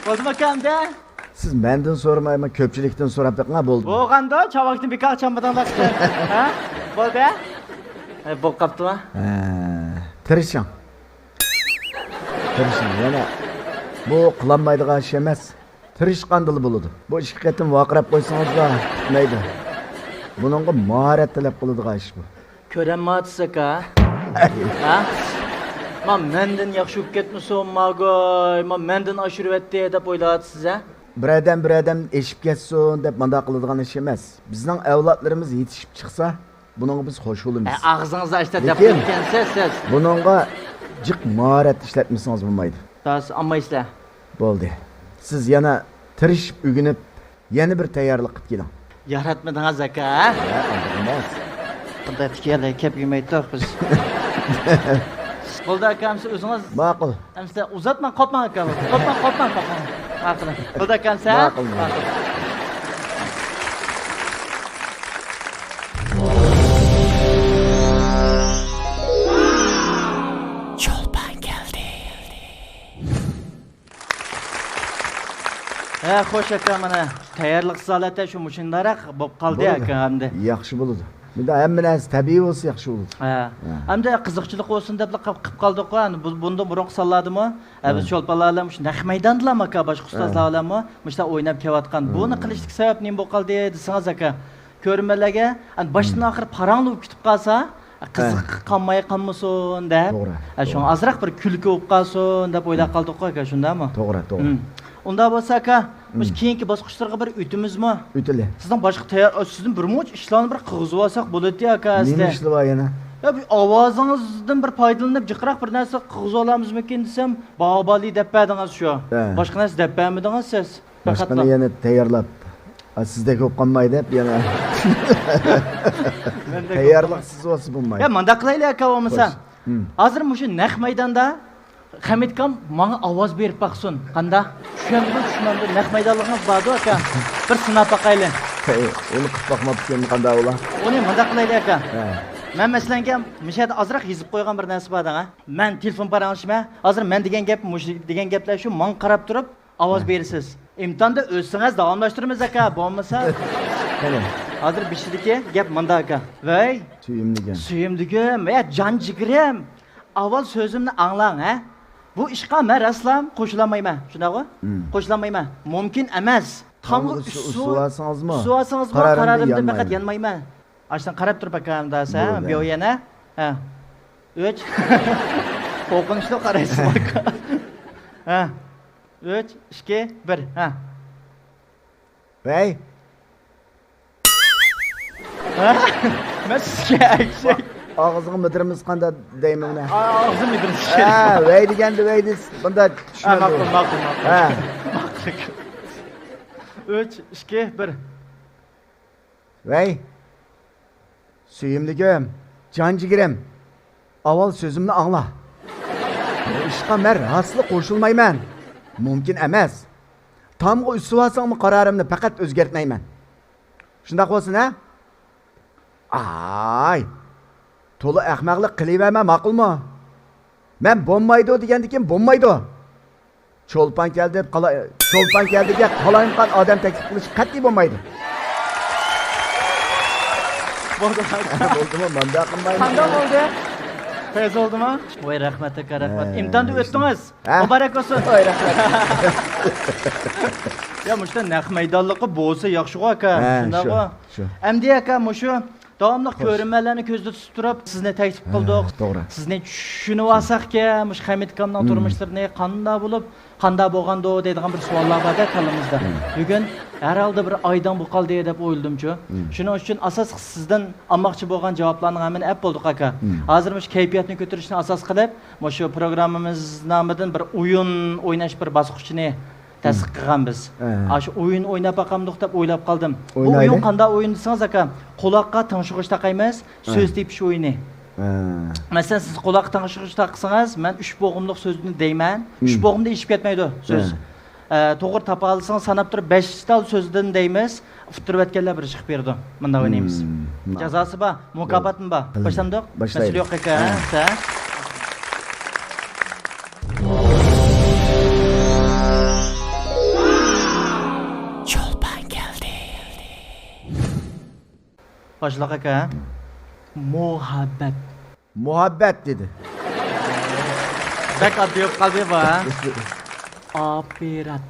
بولدىمۇ ئاكا ئەمدى؟ سىز مەندىن سورىماي، مانا كۆپچىلىكتىن سوراپ بېقىڭا، بولدى. بولغاندۇ، چاۋاكنى بىكار چاممىدىڭلار ئىكەن. ھە؟ بولدى؟ ھە، بولۇپ قاپتۇما؟ ھە، تىرىشىڭ. تىرىشىڭ، يەنە بۇ قىلالمايدىغان ئىش ئەمەس. تىرىشقاندىلا بولىدۇ. بۇ ئىككى قېتىم ۋارقىراپ قويسىڭىزلا پۈتمەيدۇ. بۇنىڭغا ماھارەت تەلەپ قىلىدىغان ئىش بۇ. كۆرەلمەيۋاتىسىز ئاكا. ھە؟ ما مەندىن ياخشى بولۇپ كەتمىسۇن، ماگوي، ما مەندىن ئاشۇرۇۋەتتى دەپ ئويلاۋاتىسىز ھە؟ بىر ئادەم بىر ئادەمدىن ئېشىپ كەتسۇن دەپ مانداق قىلىدىغان ئىش ئەمەس. بىزنىڭ ئەۋلادلىرىمىز يېتىشىپ چىقسا، بۇنىڭغا بىز خوش بولىمىز. ئە، ئاغزىڭىزدا ئاشتا دەپ لېكىن قويۇپكەنسىز سىز. بۇنىڭغا جىق ماھارەت ئىشلەتمىسىڭىز بولمايدۇ. سىز ئالمايسىلەر. بولدى. سىز يەنە تىرىشىپ ئۆگىنىپ، يەنە بىر تەييارلىق قىلىپ كېلىڭ. ياراتمىدىڭىز ئاكا، ھە؟ ھە، ئانداق ئەمەس. بۇنداق تىكەنلەر كەپ يېمەيتتۇق بىز. بولدى ئاكا، ئەمسە ئۆزىڭىز. ماقۇل. ئەمسە ئۇزاتماڭ، قوپماڭ ئاكا. قوپماڭ، قوپماڭ، قوپماڭ. ماقۇل. بولدى ئاكا، ئەمسە. ماقۇل، ماقۇل. ماقۇل. چولپان كەلدى. ھە، خوش ئاكا، مانا تەييارلىق سالەتتە شۇ مۇشۇنداقراق بولۇپ قالدى بولىدۇ. ئاكا، ئەمدى. ياخشى بولىدۇ. بۇندا ھەممە نەرسە تەبىئىي بولسا ياخشى بولىدۇ. ھە. ھە. ئەمدى قىزىقچىلىق بولسۇن دەپلا قىپ، قىپ قالدۇققۇ. ئەمدى بۇ، بۇندىن بۇرۇنقى سانلاردىمۇ، ھە، بىز ھە. چولپانلار بىلەن مۇشۇ نەق مەيداندىلا ئاكا، باشقا ھە. ئۇستازلار بىلەنمۇ مۇشۇنداق ئويناپ كېلىۋاتقان. ھە. بۇنى قىلىشتىكى سەۋەب نېمە بولۇپ قالدى دېسىڭىز ئاكا، كۆرۈرمەنلەرگە، ئەنە، باشتىن ھە. ئاخىر پاراڭلىۋېلىپ كېتىپ قالسا، قىزىق ھە. قالماي قالمىسۇن دەپ، توغرا، ھە، شۇڭا توغرا. ئازراق بىر كۈلكە بولۇپ قالسۇن دەپ ئويلاپ قالدۇققۇ ئاكا، شۇنداقمۇ؟ توغرا، توغرا. ھىم. ئۇنداق بولسا ئاكا، مۇشۇ ھىم. كېيىنكى باسقۇچلارغا بىر ئۆتىمىزمۇ؟ ئۆتىلى. سىزنىڭ باشقا تەييار، سىزدىن بىر مۇنچە ئىشلارنى بىر قىلغۇزۇۋالساق بولاتتى ئاكا، سىزدە. نېمە ئىشلار بار يەنە؟ يا، بۇ ئاۋازىڭىزدىن بىر پايدىلىنىپ جىقراق بىر نەرسە قىلغۇزۇۋالامىزمىكىن دېسەم، باھۇبالى دەپ بەردىڭىز شۇ. ھە. باشقا نەرسە دەپ بەرمىدىڭىز سىز. باشقىنى پەقەتلا. يەنە تەييارلاپ، ئا، سىزدەك بولۇپ قالماي دەپ يەنە. مەندەك بولۇپ قالماي. تەييارلىقسىز بولسا بولمايدۇ. يا، مانداق قىلايلى ئاكا، بولمىسا. خوش. ھىم. ھازىر مۇشۇ نەق مەيداندا خەمىتكام ماڭا ئاۋاز بېرىپ باقسۇن. قانداق؟ چۈشەمدۇ، چۈشمەمدۇ؟ نەق مەيدانلىقىڭىز باردۇ ئاكا. بىر سىناپ باقايلى. ھەي، ئۇنى قىلىپ باقماپتىكەن، قانداق بولا؟ ئۇنى مانداق قىلايلى ئاكا. ھە. مەن مەسىلەنگە مۇشۇ يەردە ئازراق يېزىپ قويغان بىر نەرسە بار دەڭە. مەن تېلېفون پاراڭلىشىمەن. ھازىر مەن دېگەن گەپ مۇشۇ دېگەن گەپلەر شۇ، ماڭا قاراپ تۇرۇپ ئاۋاز ھە. بېرىسىز. ئىمتىھاندا ئۆتسىڭىز داۋاملاشتۇرىمىز ئاكا، بولمىسا. قېنى. ھازىر بېشىدىكى گەپ مۇنداق ئاكا. ۋەي. سۆيۈملۈكۈم. سۆيۈملۈكۈم، ۋە جان جىگىرىم. ئاۋۋال سۆزۈمنى ئاڭلاڭ، ھە. بۇ ئىشقا مەن راستلا قوشۇلالمايمەن، شۇنداقغۇ؟ ھىم. قوشۇلالمايمەن. مۇمكىن ئەمەس. تامغا تامغا ئۈسسۇ-، ئۈسسۇ-، ئۈسسىۋالسىڭىزمۇ؟ ئۈسسىۋالسىڭىزمۇ، قارارىمدىن قارارىمدىن يانمايمەن. پەقەت يانمايمەن. ئاشتىن قاراپ تۇرۇپ ئاكا ئەمدى سەن، بولدى. بىيو يەنە. ھە. ئۈچ. قورقۇنچلۇق قارايسىز ئاكا. ھە. ئۈچ، ئىككى، بىر. ھە. ۋەي. ھە؟ مەن سىزگە ئەگىشەي. ئاغزىغا مىدىرىمىز قانداق دەيمەن ئۇنى؟ ئا-، ئاغزى مىدىرىمىز. ھە، ۋەي دېگەندە ۋەي دېسە، بۇنداق ھە، چۈشىنىدۇ. ماقۇل، ماقۇل، ماقۇل. ھە. ماقۇل. ئۈچ، ئىككى، بىر. ۋەي، سۆيۈملۈكۈم، جان جىگىرىم، ئاۋۋال سۆزۈمنى ئاڭلا. بۇ ئىشقا مەن راستلا قوشۇلمايمەن. مۇمكىن ئەمەس. تامغا ئۈسۈۋالساڭمۇ قارارىمنى پەقەت ئۆزگەرتمەيمەن. شۇنداق بولسۇن، ھە؟ ئاي، تولا ئەخمەقلىق قىلىۋەرمە، ماقۇلمۇ؟ مەن بولمايدۇ دېگەندىكىن بولمايدۇ. چولپان كەلدى دەپ قالا-، چولپان كەلدى دەپ قالايمىقان ئادەم تەكلىپ قىلىش قەتئىي بولمايدۇ. بولدى. بولدىمۇ؟ مانداق قىلمايمىز. قانداق بولدى؟ پەيز بولدىمۇ؟ ۋاي، رەھمەت ئاكا، رەھمەت. ھە، ئىمتىھاندىن ئۆتتىڭىز. ھە؟ مۇبارەك بولسۇن. ۋاي، رەھمەت. يا، مۇشۇنداق نەق مەيدانلىقى بولسا ياخشىغۇ، ئاكا. ھە، شۇنداقغۇ. شۇ، شۇ. ئەمدى، ئاكا، مۇشۇ داۋاملىق خوش. كۆرۈرمەنلەرنى كۆزدە تۇتۇپ تۇرۇپ، سىزنى تەكلىپ ھە، قىلدۇق. توغرا. سىزنى چۈشىنىۋالساقكەن، مۇشۇ خەمىت ئاكامنىڭ مم. تۇرمۇشلىرىنى قانداق بولۇپ، قانداق بولغاندۇ دەيدىغان بىر سوئاللار بار-دە كاللىمىزدا. مم. بۈگۈن ھەر ھالدا بىر ئايدىڭ بولۇپ قالدى دەپ ئويلىدىمچۇ. مم. شۇنىڭ ئۈچۈن ئاساسلىق سىزدىن ئالماقچى بولغان جاۋابلارنىڭ ھەممىنى ئەپ بولدۇق، ئاكا. مم. ھازىر مۇشۇ كەيپىياتنى كۆتۈرۈشنى ئاساس قىلىپ، مۇشۇ پروگراممىمىز نامىدىن بىر ئويۇن ئويناش بىر باسقۇچىنى تەسىس قىلغان بىز. ھە. ئاشۇ ئويۇن ئويناپ باقامدۇق دەپ ئويلاپ قالدىم. بۇ ئوينايلى. ئويۇن قانداق ئويۇن دېسىڭىز، ئاكا، قۇلاققا تىڭشىغۇچ تاقايمىز، ھە. سۆز تېپىش ئويۇنى. ھە. مەسىلەن، سىز قۇلاققا تىڭشىغۇچ تاقىسىڭىز، مەن ئۈچ بوغۇملۇق سۆزنى دەيمەن. ئۈچ مم. بوغۇمدا ئېشىپ كەتمەيدۇ سۆز. ھە. ئە، توغرا تاپالىسىڭىز، ساناپ تۇرۇپ بەش تال سۆزدىن دەيمىز. ئۇتتۇرۇۋەتكەنلەر بىر چىقىپ بېرىدۇ. مۇنداق ئوينايمىز. مم. جازاسى بار، مۇكاپاتمۇ بار. بولدى. باشلامدۇق؟ باشلايلى. مەسىلە يوق ئاكا، ھە. ھە. چولپان كەلدى. باشلاق ئاكا. مۇھەببەت. مۇھەببەت دېدى. بەك ئاددىي بولۇپ قالدى بۇ، ھە؟ ئاپىرات.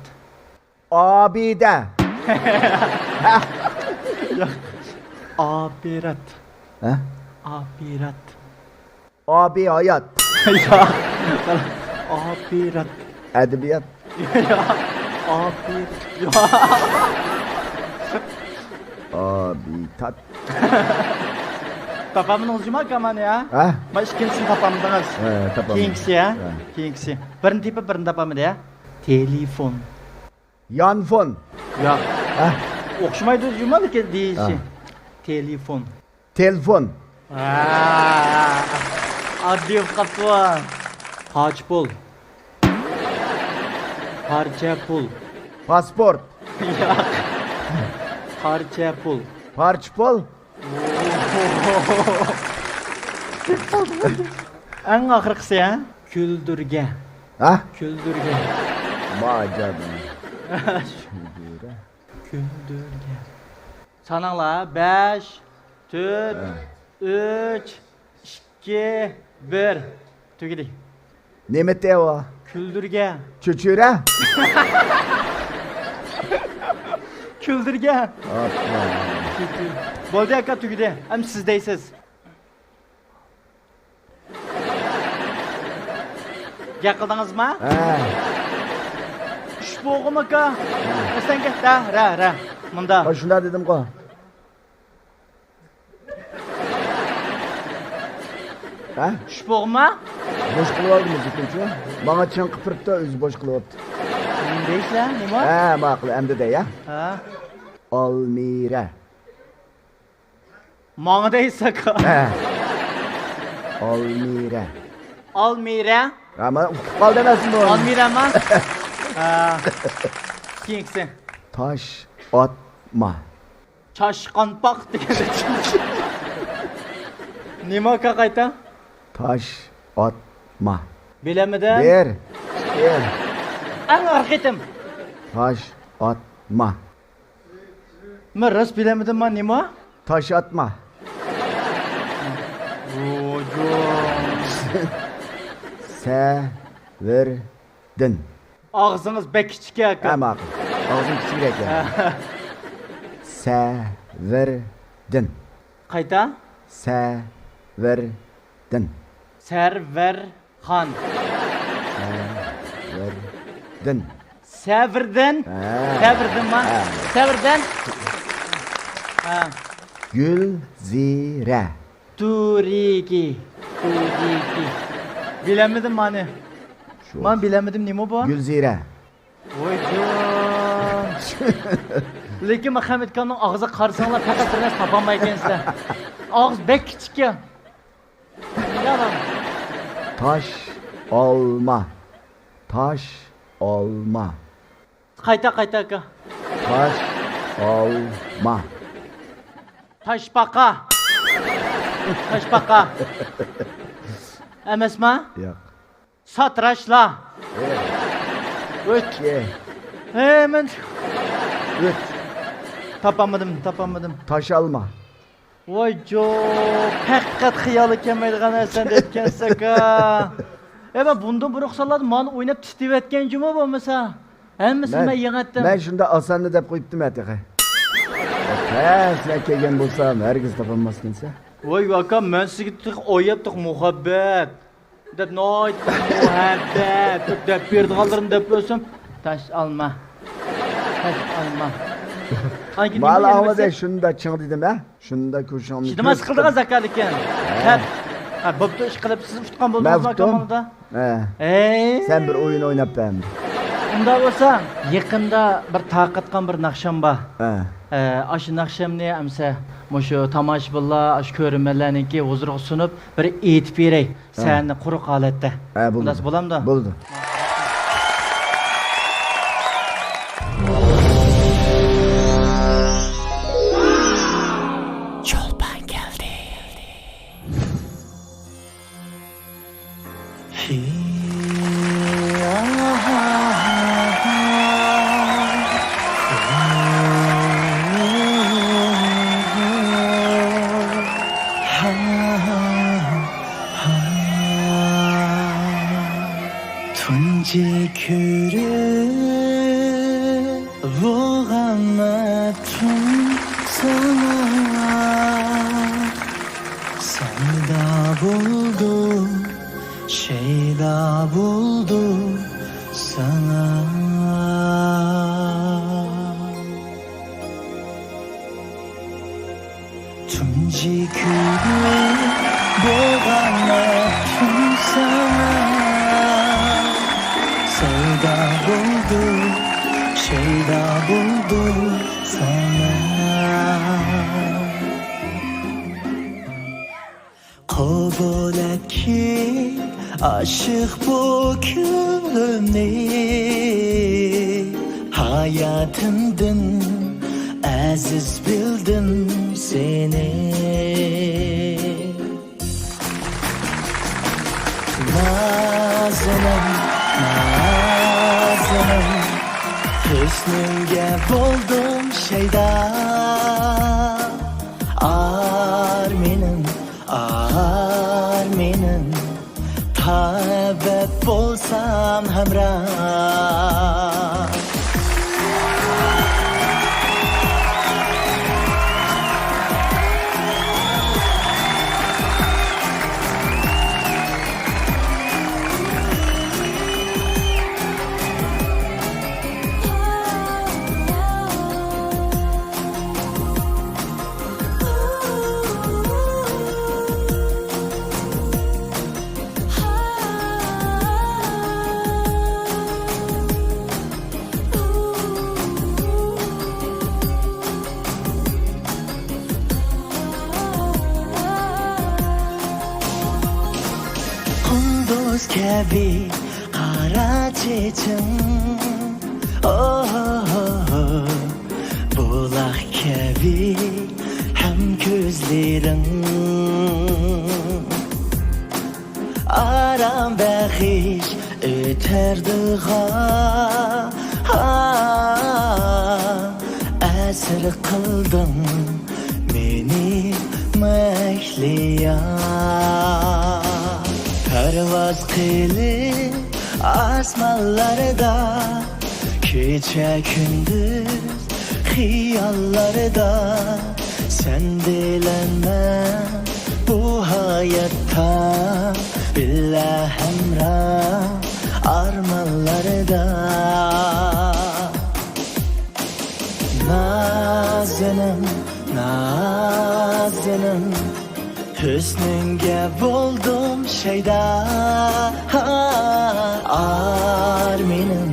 ئابىدە. ئاپىرات. ھە؟ ئاپىرات. ئابىي ھايات. ياق. ئاپىرات. ئەدەبىيات. ياق. ئاپىر-، ياق. ئابىتات. تاپالمىدىڭىز جۇما كامانى، ھە؟ ھە؟ ما ئىككىنچىسىنى تاپالمىدىڭىز. ھە، تاپالمىدىم. كېيىنكىسى، ھە؟ ھە. كېيىنكىسى. بىرنى تېپىپ، بىرنى تاپالمىدى، ھە؟ تېلېفون. يانفون. ياق. ھە؟ ئوخشىمايدۇ جۇما، لېكىن دېيىشى. ھە. تېلېفون. تېلېفون. ھە. ئاددىي بولۇپ قاپتۇ. پارچە پۇل. پارچە پۇل. پاسپورت. ياق. پارچە پۇل. پارچە پۇل. ئەڭ ئاخىرقىسى، ھە؟ كۈلدۈرگە. ھە؟ كۈلدۈرگە. ماجان. كۈلدۈرە. كۈلدۈرگە. ساناڭلار، بەش، تۆت، ھە. ئۈچ، ئىككى، بىر. تۈگىدى. نېمە تېۋا؟ كۈلدۈرگە. چۆچۈرە؟ كۈلدۈرگە. ئاپا. بولدى ئاكا، تۈگىدى. ئەمدى سىز دەيسىز. گەپ قىلدىڭىزما؟ ھە. ئۈچ بوغۇم ئاكا. مەسىلەن، گەپ، رە، رە، رە. مۇندا. ھە، شۇنداق دېدىمغۇ. ھە؟ چۈش بوغما؟ بوش قىلىۋالدىم ئۆزۈمچە. ماڭا چىڭقىپ تۇرۇپتۇ، ئۆزى بوش قىلىۋاپتۇ. نېمە دەيسىلەر؟ نېمە؟ ھە، ماقۇل، ئەمدى دەي، ھە؟ ھە. ئالمىرە. ماڭا دەيسىز ئاكا. ھە. ئالمىرە. ئالمىرە؟ ھە، مانا ئۇقۇپ قالدى ئەمەسمۇ؟ ئالمىرەما؟ ھە. كېيىنكىسى. تاش ئاتما. چاشقانپاق دېگەندە. نېمە ئاكا قايتا؟ تاش ئاتما. بىلەمىدىم. بىر، ئىككى. ئەڭ ئاخىرقى قېتىم. تاش ئاتما. مەن راست بىلەمىدىم، ما نېمە؟ تاش ئاتما. روجو. سەۋر. دىن. ئاغزىڭىز بەك كىچىك ئەكەن. ھە، ماقۇل. ئاغزىم كىچىكرەك ئەكەن. ھە. سەۋەردىن. قايتا؟ سەۋەردىن. سەرۋەرخان. سەۋەردىن. سەۋىردىن؟ ھە. سەۋىردىنما؟ ھە. سەۋىردىن؟ ھە. گۈلزىرە. تۇرىكى. تۇرىكى. بىلەلمىدىم مانى. شۇ. مانا بىلەلمىدىم، نېمە بۇ؟ گۈلزىرە. ۋايجان. لېكىن مەخەممەتكاننىڭ ئاغزىغا قارىساڭلار پەقەت بىر نەرسە تاپالمايكەنسىلەر. ئاغزى بەك كىچىككەن. يامان. تاش ئالما. تاش ئالما. قايتا، قايتا، ئاكا. تاش ئالما. تاشپاقا. تاشپاقا. ئەمەسما؟ ياق. ساتىراشلا. ئۆت. ئۆت. ھە، مەن. ئۆت. تاپالمىدىم، تاپالمىدىم. تاش ئالما. ۋاي جو، پەقەت خىيالى كەلمەيدىغان نەرسىنى دەپكەنسەكا. ئە، مەن بۇندىن بۇرۇق سانلاردا مانا ئويناپ تىتىۋەتكەن جۇمۇ بولمىسا. ھەممىسىنى مەن، مەن يېڭەتتىم. مەن شۇنداق ئاساننى دەپ قويۇپتىمەن تېخى. ھە، سەن كەلگەن بولسام ھەرگىز تاپالماسكەنسەن. ۋاي ئاكا، مەن سىزگە تېخى ئويلاپتىق مۇھەببەت دەپ، ناھايىتى مۇھەببەت دەپ، دەپ بېرىدىغانلىرىمنى دەپ بەرسەم، تاش ئالما. تاش ئالما. ئانكى نېمە مالا ئەمەسە؟ ئاۋازى شۇنداق چىڭ دېدىم، ھە؟ شۇنداق كۆرۈشۈڭنى شىدىماس كۆرسىتىپ. قىلدىغان زاكالىكەن. ھە. خەپ. ھە، بوپتۇ، ئىش قىلىپ سىز ئۇتقان مەن بولدىڭىز ئۇتتۇم. ئاكامالدا. ھە. ئەي. سەن بىر ئويۇن ئويناپ بەر ئەمدى. ئۇنداق بولسا، يېقىندا بىر تارقاتقان بىر ناخشام بار. ھە. ئە، ئاشۇ ناخشامنى ئەمسە مۇشۇ تاماشىبىنلار، ئاشۇ كۆرۈرمەنلەرنىڭكى ھۇزۇرىغا سۇنۇپ، بىر ئېيتىپ بېرەي. ھە. سەھنە قۇرۇق ھالەتتە. ھە، بولىدۇ. ئۇنداق بولامدۇ؟ بولىدۇ. چولپان كەلدى. تۇنجى كۆرۈپ بولغانمەپتۇم ساڭا، سەۋدا بولدۇم، شەيدا بولدۇم ساڭا. تۇنجى كۆرۈپ بولغانمەپتۇم ساڭا، سەۋدا بولدۇم، شەيدا بولدۇم ساڭا. قوبۇل ئەتكىن ئاشىق بۇ كۆڭلۈمنى، ھاياتىمدىن ئەزىز بىلدىم سېنى. نازىنىم، نازىنىم، ھۆسنۈڭگە بولدۇم شەيدا. ئارمىنىم، ئارمىنىم، تەۋەپ بولسام ھەمراھ. قۇندۇز كەبى قارا چېچىڭ، ئوھ، بۇلاق كەبى ھەم كۆزلىرىڭ. ئارام بەخش ئۆتەردىغا، ئەسىر قىلدىڭ مېنى مەھلىيا. پەرۋاز قىلىپ ئاسمانلاردا، كېچە كۈندۈز خىياللاردا، سەن بىلەن مەن بۇ ھاياتتا، بىللە ھەمراھ ئارمانلاردا. نازىنىم، نازىنىم، ھۆسنۈڭگە بولدۇم شەيدا، ئارمىنىم،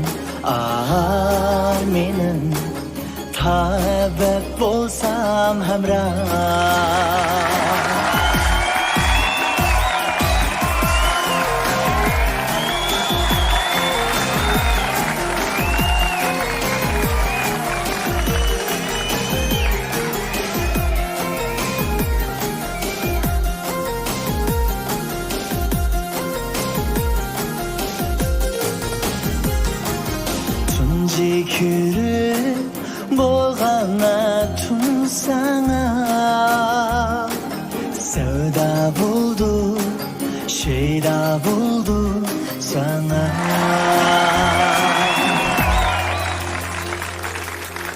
ئارمىنىم. تەۋە بولسام ھەمراھ. تۇنجى كۆرۈپ بولغان ئاتۇم ساڭا، سەۋدا بولدۇم، شەيدا بولدۇم ساڭا.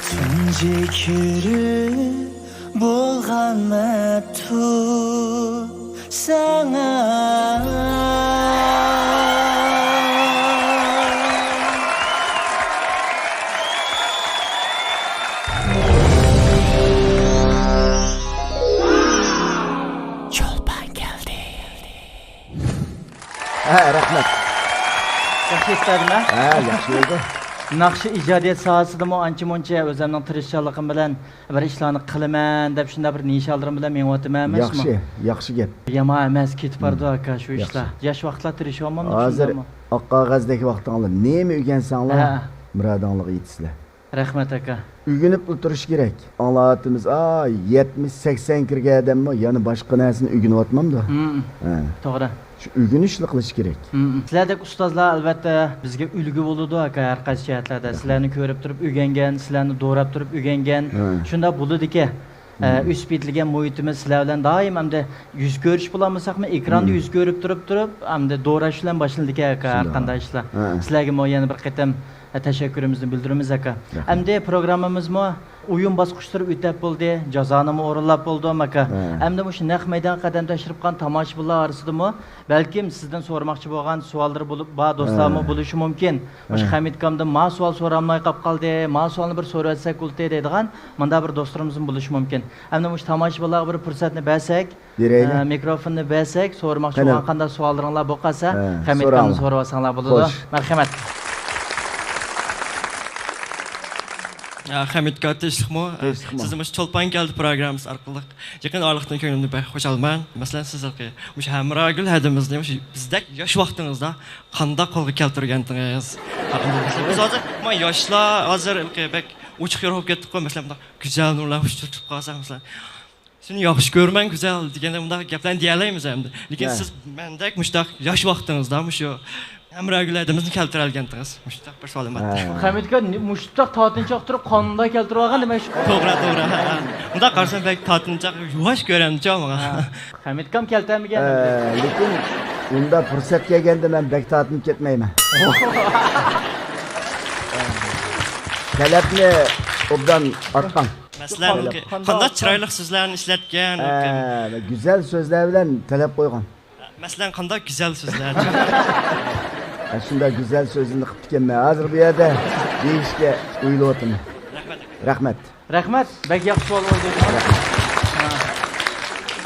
تۇنجى كۆرۈپ بولغان ئاتۇم ساڭا. چولپان كەلدى. ھە، رەھمەت. ياخشى ئېيتتىم، ھە؟ ھە، ياخشى بولدى. ناخشا ئىجادىيەت ساھەسىدىمۇ ئانچە-مۇنچە ئۆزۈمنىڭ تىرىشچانلىقىم بىلەن بىر ئىشلارنى قىلىمەن دەپ، شۇنداق بىر نىشانلىرىم بىلەن مېڭىۋاتىمەن ئەمەسمۇ؟ ياخشى، ياخشى گەپ. يامان ئەمەس، كېتىپ بارىدۇ، ئاكا، شۇ ياخشى ئىشلار. ياش ۋاقىتلار تىرىشىۋالمامدۇ ھازىر شۇنداقمۇ؟ ئاق قەغەزدەك ۋاقتىڭلار نېمە ئۆگەنسەڭلار، ھە، مۇرادىڭلارغا يېتىسىلەر. رەھمەت، ئاكا. ئۆگىنىپلا تۇرۇش كېرەك. ئاڭلاۋاتىمىز، ئا، يەتمىش، سەكسەن كىرگەن ئادەممۇ يەنە باشقا نەرسىنى ئۆگىنىۋاتمامدۇ؟ ھە. توغرا. شۇ ئۆگىنىشلا قىلىش كېرەك. مم. سىلەردەك ئۇستازلار، ئەلۋەتتە، بىزگە ئۈلگە بولىدۇ، ئاكا، ھەر قايسى جەھەتلەردە. رەھمەت. سىلەرنى كۆرۈپ تۇرۇپ ئۆگەنگەن، سىلەرنى دوراپ تۇرۇپ ئۆگەنگەن. ھە. شۇنداق بولىدىكەن. ئە، مم. ئۆسۈپ يېتىلگەن مۇھىتىمىز سىلەر بىلەن دائىم ئەمدى يۈز كۆرۈشۈپ بولالمىساقمۇ، ئېكراندا مم. يۈز كۆرۈپ تۇرۇپ تۇرۇپ، ئەمدى دوراش بىلەن باشلىنىدىكەن، ئاكا، ھەر شۇنداق. قانداق ئىشلار. ھە. سىلەرگىمۇ يەنە بىر قېتىم، ئە، تەشەككۈرىمىزنى بىلدۈرىمىز، ئاكا. رەھمەت. ئەمدى پروگراممىمىزمۇ ئويۇن باسقۇچلىرى ئۆتەپ بولدى، جازانىمۇ ئورۇنلاپ بولدۇم، ئاكا. ھە. ئەمدى مۇشۇ نەق مەيدانغا قەدەم تەشرىپ قىلغان تاماشىبىنلار ئارىسىدىمۇ بەلكىم سىزدىن سورىماقچى بولغان سوئاللىرى بولۇپ، بار دوستلارمۇ ھە. بولۇشى مۇمكىن. مۇشۇ ھە. خەمىت ئاكامدىن ما سوئال سورالماي قاپ قالدى، ما سوئالنى بىر سورىۋەتسەك بولاتتى دەيدىغان مۇنداق بىر دوستلىرىمىزمۇ بولۇشى مۇمكىن. ئەمدى مۇشۇ تاماشىبىنلارغا بىر پۇرسەتنى بەرسەك، بېرەيلى. ئە، مىكروفوننى بەرسەك، سورىماقچى قېنى. بولغان قانداق سوئاللىرىڭلار بولۇپ قالسا، ھە، خەمىت ئاكامدىن سوراڭلار. سورىۋالساڭلار بولىدۇ. خوش. مەرھەمەت. يا، خەمىت ئاكا، تىنچلىقمۇ؟ تىنچلىقمۇ. سىزنى مۇشۇ چولپان كەلدى پروگراممىسى ئارقىلىق يېقىن ئارىلىقتىن كۆڭلۈمدىن بەك خۇشالمەن. مەسىلەن، سىز ھېلىقى مۇشۇ ھەمراگۈل ھەدىمىزنى مۇشۇ بىزدەك ياش ۋاقتىڭىزدا قانداق قولغا كەلتۈرگەنتىڭىز؟ بىز ھازىر، ما، ياشلار ھازىر ھېلىقى بەك ئوچۇق يورۇق بولۇپ كەتتۇققۇ، مەسىلەن، بۇنداق گۈزەل نۇرلار ئۇچرىتىپ قالسا، مەسىلەن، سېنى ياخشى كۆرىمەن، گۈزەل، دېگەندەك مۇنداق گەپلەرنى دېيەلەيمىز ئەمدى. لېكىن ھە. سىز مەندەك مۇشۇنداق ياش ۋاقتىڭىزدا مۇشۇ ھەمراگۈل ھەدىمىزنى كەلتۈرەلىگەنتىڭىز. مۇشۇنداق بىر سوئالىم بار ئىدى. ھە. خەمىت ئاكا، نى-، مۇشۇنداق تارتىنچاق تۇرۇپ، قانداق كەلتۈرۈۋالغان دېمەكچى. توغرا، توغرا. ھە، ھە. مۇنداق قارىسام بەك تارتىنچاق، يۇۋاش كۆرۈنىدىچۇ ماڭا. ھە. خەمىت ئاكام كەلتۈرمىگەن ئەمدى. ئە، لېكىن ئۇنداق پۇرسەت كەلگەندە مەن بەك تارتىنىپ كەتمەيمەن. تەلەپنى ئوبدان ئاتقان. مەسىلەن، قانداق، قانداق چىرايلىق سۆزلەرنى ئىشلەتكەن. ھە، گۈزەل سۆزلەر بىلەن تەلەپ قويغان. مەسىلەن، قانداق گۈزەل سۆزلەر؟ ھە، شۇنداق گۈزەل سۆزنى قىپتىكەنمەن. ھازىر بۇ يەردە دېيىشكە ئويلىۋاتىمەن. رەھمەت. رەھمەت. رەھمەت. بەك ياخشى سوئال بولدى. ھە.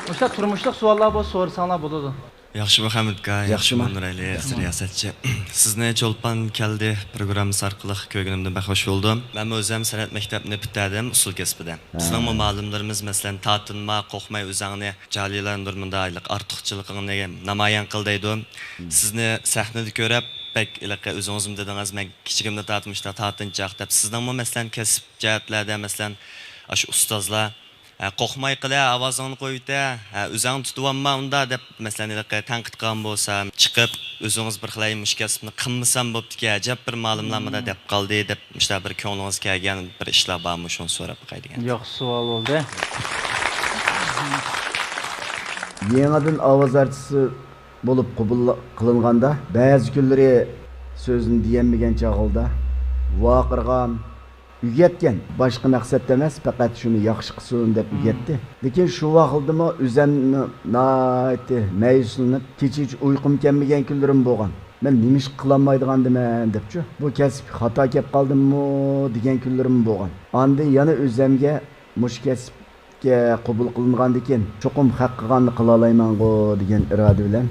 مۇشۇنداق تۇرمۇشلۇق سوئاللار بولسا سورىساڭلار بولىدۇ. ياخشىمۇ خەمىت ئاكا؟ ياخشىمۇ؟ ياخشىمۇ نۇرئەلى، ياخشىمۇ. رىياسەتچى؟ سىزنى چولپان كەلدى پروگراممىسى ئارقىلىق كۆرگىنىمدىن بەك خۇش بولدۇم. مەنمۇ ئۆزۈم سەنئەت مەكتەپنى پۈتتۈردۈم، ئۇسسۇل كەسپىدە. ھە. بىزنىڭمۇ مۇئەللىملىرىمىز، مەسىلەن، تارتىنما، قورقماي ئۆزۈڭنى، جاھىلانۇر مۇنداق ھېلىقى ئارتۇقچىلىقىڭنى نامايان قىل دەيدۇ. مم. سىزنى سەھنىدە كۆرۈپ، بەك ھېلىقى ئۆزىڭىزمۇ دېدىڭىز، مەن كىچىكىمدىن تارتىپ مۇشۇنداق تارتىنچاق دەپ، سىزنىڭمۇ، مەسىلەن، كەسىپ جەھەتلەردە، مەسىلەن، ئاشۇ ئۇستازلار، ھە، قورقماي قىلە، ئاۋازىڭنى قويۇۋېتە، ھە، ئۆزۈڭنى تۇتۇۋالما ئۇنداق دەپ، مەسىلەن، ھېلىقى تەنقىد قىلغان بولسا، چىقىپ، ئۆزىڭىز بىر خىلى مۇشۇ كەسىپنى قىلمىسام بوپتىكەن، ئەجەب بىر مالىملارمۇ دەپ قالدى دەپ، مۇشۇنداق بىر كۆڭلىڭىزگە كەلگەن بىر ئىشلار بارمۇ، شۇنى سوراپ باقاي دېگەن. ياخشى سوئال بولدى. يېڭىدىن ئاۋاز ئارتىسى بولۇپ قوبۇل قىلىنغاندا، بەزى كۈنلىرى سۆزنى دېيەلمىگەن چاغلىدا ۋارقىرىغان، ئۆگەتكەن، باشقا مەقسەتتە ئەمەس، پەقەت شۇنى ياخشى قىلسۇن دەپ ئۆگەتتى. لېكىن شۇ ۋاقىتلىمۇ ئۆزۈمنى ناھايىتى مەيۈسلىنىپ، كېچىچە ئۇيقۇم كەلمىگەن كۈنلىرىم بولغان. مەن نېمىشقا قىلالمايدىغاندىمەن دەپچۇ، بۇ كەسىپكە خاتا كەپ قالدىممۇ دېگەن كۈنلىرىم بولغان. ئاندىن يەنە ئۆزۈمگە مۇشۇ كەسىپ قوبۇل قىلىنغاندىكىن، چوقۇم خەق قىلغاننى قىلالايمەنغۇ دېگەن ئىرادە بىلەن،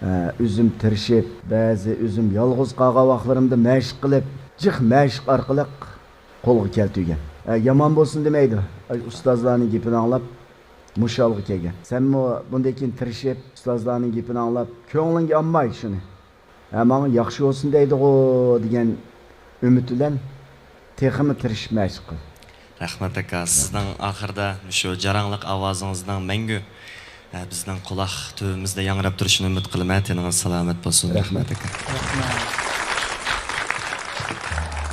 ئە، ئۆزۈم تىرىشىپ، بەزى ئۆزۈم يالغۇز قالغان ۋاقىتلىرىمدا مەشىق قىلىپ، جىق مەشىق ئارقىلىق قولغا كەلتۈرگەن. ئە، يامان بولسۇن دېمەيدۇ. ئاي، ئۇستازلارنىڭ گېپىنى ئاڭلاپ، مۇشۇ ھالغا كەلگەن. سەنمۇ بۇندىن كېيىن تىرىشىپ، ئۇستازلارنىڭ گېپىنى ئاڭلاپ، كۆڭلۈڭگە ئالماي شۇنى. ھە، ماڭا ياخشى بولسۇن دەيدىغۇ دېگەن ئۈمىد بىلەن تېخىمۇ تىرىشىپ مەشىق قىل. رەھمەت ئاكا، سىزنىڭ ئاخىرىدا مۇشۇ جاراڭلىق ئاۋازىڭىزنىڭ مەڭگۈ، ئە، بىزنىڭ قۇلاق تۈۋىمىزدە ياڭراپ تۇرۇشىنى ئۈمىد قىلىمەن. تېنىڭىز سالامەت بولسۇن. رەھمەت. رەھمەت ئاكا.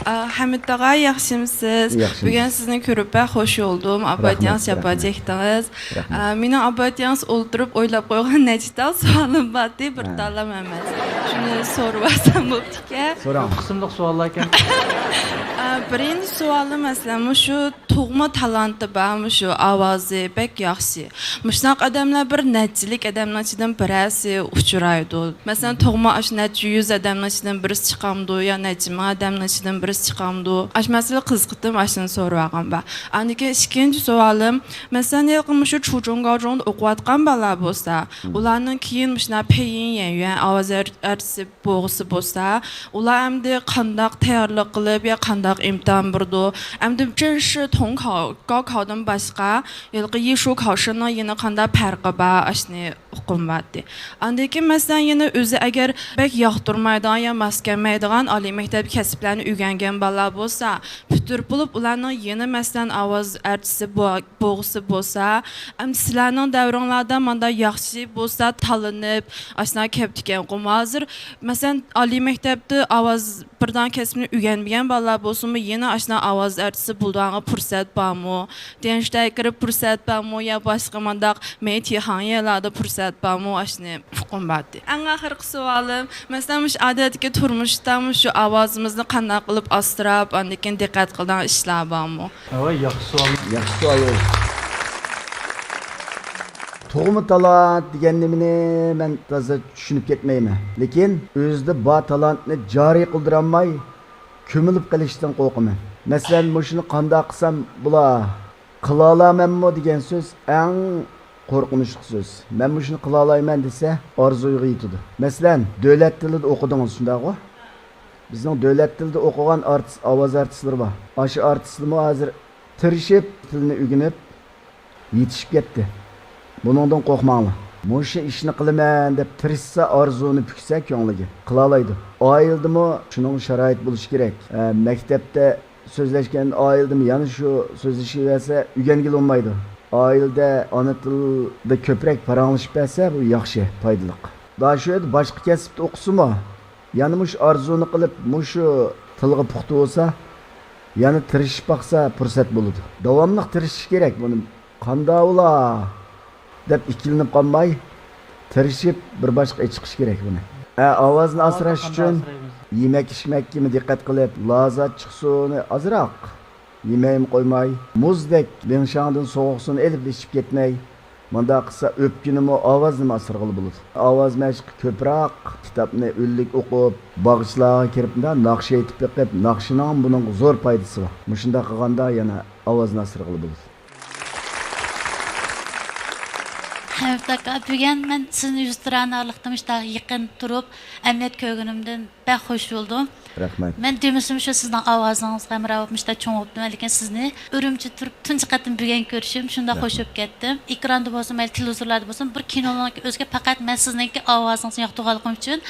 ئا، ھەمىت ئاغا، ياخشىمسىز؟ ياخشىمەن. بۈگۈن سىزنى كۆرۈپ بەك خوش بولدۇم. ئاپپاراتىڭىز، رەھمەت، جاپا رەھمەت. چەكتىڭىز. رەھمەت. ئا، مېنىڭ ئاپپاراتىڭىز ئولتۇرۇپ ئويلاپ قويغان نەچچە تال سوئالىم بار ئىدى، بىر ھە. تالام ئەمەس. شۇنى سورىۋالسام بوپتىكەن. سوراڭ. قىسىملىق سوئاللار ئىكەن. ئا، بىرىنچى سوئالىم، مەسىلەن، مۇشۇ تۇغما تالانتى بار، مۇشۇ ئاۋازى بەك ياخشى. مۇشۇنداق ئادەملەر بىر نەچچىلىك ئادەمنىڭ ئىچىدىن بىرەرسى ئۇچرايدۇ. مەسىلەن، تۇغما ئاشۇ نەچچە يۈز ئادەمنىڭ ئىچىدىن بىرسى چىقامدۇ يا نەچچە مىڭ ئادەمنىڭ ئىچىدىن بىرسى چىقامدۇ؟ ئاشۇ مەسىلىگە قىزىقىپ ئاشۇنى سورىۋالغان بار. ئاندىن كېيىن ئىككىنچى سوئالىم، مەسىلەن، ھېلىقى مۇشۇ چۇچۇڭ گاۋجۇڭدا ئوقۇۋاتقان بالىلار بولسا، ئۇلارنىڭ كېيىن مۇشۇنداق پېيىن يەنيۈەن ئاۋاز ئەر-، ئارتىسى بولغۇسى بولسا، ئۇلار ئەمدى قانداق تەييارلىق قىلىپ يا قانداق ئىمتىھان بېرىدۇ؟ ئەمدى 正式统考، 高考دىن باشقا، ھېلىقى 艺术考试نىڭ يەنە قانداق پەرقى بار؟ ئاشۇنى ئۇققۇم بارتى. ئاندىن كېيىن، مەسىلەن، يەنە ئۆزى ئەگەر بەك ياقتۇرمايدىغان يا ماس كەلمەيدىغان ئالىي مەكتەپ كەسىپلەرنى ئۆگەنگەن بالىلار بولسا، پۈتتۈرۈپ بولۇپ، ئۇلارنىڭ يەنە، مەسىلەن، ئاۋاز ئارتىسى بو-، بولغۇسى بولسا، ئەمدى سىلەرنىڭ دەۋرىڭلاردا ماندا ياخشى بولسا تاللىنىپ، ئاشۇنداق كەپتىكەنغۇ. ھازىر، مەسىلەن، ئالىي مەكتەپتە ئاۋاز بىردان كەسىپنى ئۆگەنمىگەن بالىلار بولسىمۇ، يەنە ئاشۇنداق ئاۋاز ئارتىسى بولىدىغانغا پۇرسەت بارمۇ؟ دېڭشىدە كىرىپ پۇرسەت بارمۇ؟ يا باشقا مانداق مېيتى خاڭيەلاردا پۇرسەت بارمۇ؟ ئاشۇنى ئۇققۇم بارتى. ئەڭ ئاخىرقى سوئالىم، مەسىلەن، مۇشۇ ئادەتتىكى تۇرمۇشتا مۇشۇ ئاۋازىمىزنى قانداق قىلىپ ئاستۇراپ، ئاندىن كېيىن دىققەت قىلىدىغان ئىشلار بارمۇ؟ ۋاي، ياخشى سوئال. ياخشى سوئال. تۇغما تالانت دېگەن نېمىنى مەن تازا چۈشىنىپ كەتمەيمەن. لېكىن ئۆزىدە بار تالانتنى جارى قىلدۇرالماي، كۆمۈلۈپ قېلىشتىن قورقىمەن. مەسىلەن، مۇشۇنى قانداق قىلسام بولا؟ قىلالامەنمۇ دېگەن سۆز ئەڭ قورقۇنچلۇق سۆز. مەن مۇشۇنى قىلالايمەن دېسە، ئارزۇيغا يېتىدۇ. مەسىلەن، دۆلەت تىلىدا ئوقۇدىڭىز، شۇنداقغۇ؟ بىزنىڭ دۆلەت تىلىدا ئوقۇغان ئارتىس، ئاۋاز ئارتىسلىرى بار. ئاشۇ ئارتىسلىرىمۇ ھازىر تىرىشىپ، تىلنى ئۆگىنىپ، يېتىشىپ كەتتى. بۇنىڭدىن قورقماڭلار. مۇشۇ ئىشنى قىلىمەن دەپ تىرىشسا، ئارزۇنى پۈكسە كۆڭلىگە، قىلالايدۇ. ئائىلىدىمۇ شۇنىڭغا شارائىت بولۇشى كېرەك. ئە، مەكتەپتە سۆزلەشكەن ئائىلىدىمۇ يەنە شۇ سۆزلىشىۋەرسە، ئۆگەنگىلى بولمايدۇ. ئائىلىدە ئانا تىلدا كۆپرەك پاراڭلىشىپ بەرسە، بۇ ياخشى، پايدىلىق. دا شۇ يەردە باشقا كەسىپتە ئوقۇسىمۇ، يەنە مۇشۇ ئارزۇنى قىلىپ، مۇشۇ تىلغا پۇختا بولسا، يەنە تىرىشىپ باقسا، پۇرسەت بولىدۇ. داۋاملىق تىرىشىش كېرەك بۇنى. قانداق بولا دەپ ئىككىلىنىپ قالماي، تىرىشىپ بىر باشقا ئېچىقىش كېرەك بۇنى. ئە، ئاۋازنى ئاسراش ئۈچۈن يېمەك ئىچمەككىمۇ دىققەت قىلىپ، لازات چىقسۇنى ئازراق يېمەيمۇ قويماي، مۇزدەك لىڭشاڭدىن سوغۇق سۇنى ئېلىپ ئىچىپ كەتمەي، مۇنداق قىلسا ئۆپكىنىمۇ، ئاۋازنىمۇ ئاسرىغىلى بولىدۇ. ئاۋاز مەشقى كۆپرەك كىتابنى ئۈنلۈك ئوقۇپ، باغچىلارغا كىرىپ، مۇنداق ناخشا ئېيتىپ بېقىپ، ناخشىنىڭ بۇنىڭغا زور پايدىسى بار. مۇشۇنداق قىلغاندا يەنە ئاۋازنى ئاسرىغىلى بولىدۇ. ھەمىت ئاكا، بۈگۈن مەن سىزنى يۈزتۇرانە ئارىلىقتا مۇشۇنداق يېقىن تۇرۇپ، ئەمەلىيەت كۆرگىنىمدىن بەك خوش بولدۇم. رەھمەت. مەن دېمىسىمۇ شۇ سىزنىڭ ئاۋازىڭىزغا ھەمراھ بولۇپ مۇشۇنداق چوڭ بوپتىمەن، لېكىن سىزنى ئۈرۈمچىدە تۇرۇپ تۇنجى قېتىم بۈگۈن كۆرۈشۈم، شۇنداق خوش بولۇپ كەتتىم. ئېكراندا بولسۇن، مەيلى تېلېۋىزورلاردا بولسۇن، بىر كىنولارنىڭكى ئۆزىگە پەقەت مەن سىزنىڭكى ئاۋازىڭىزنى ياقتۇرغانلىقىم ئۈچۈن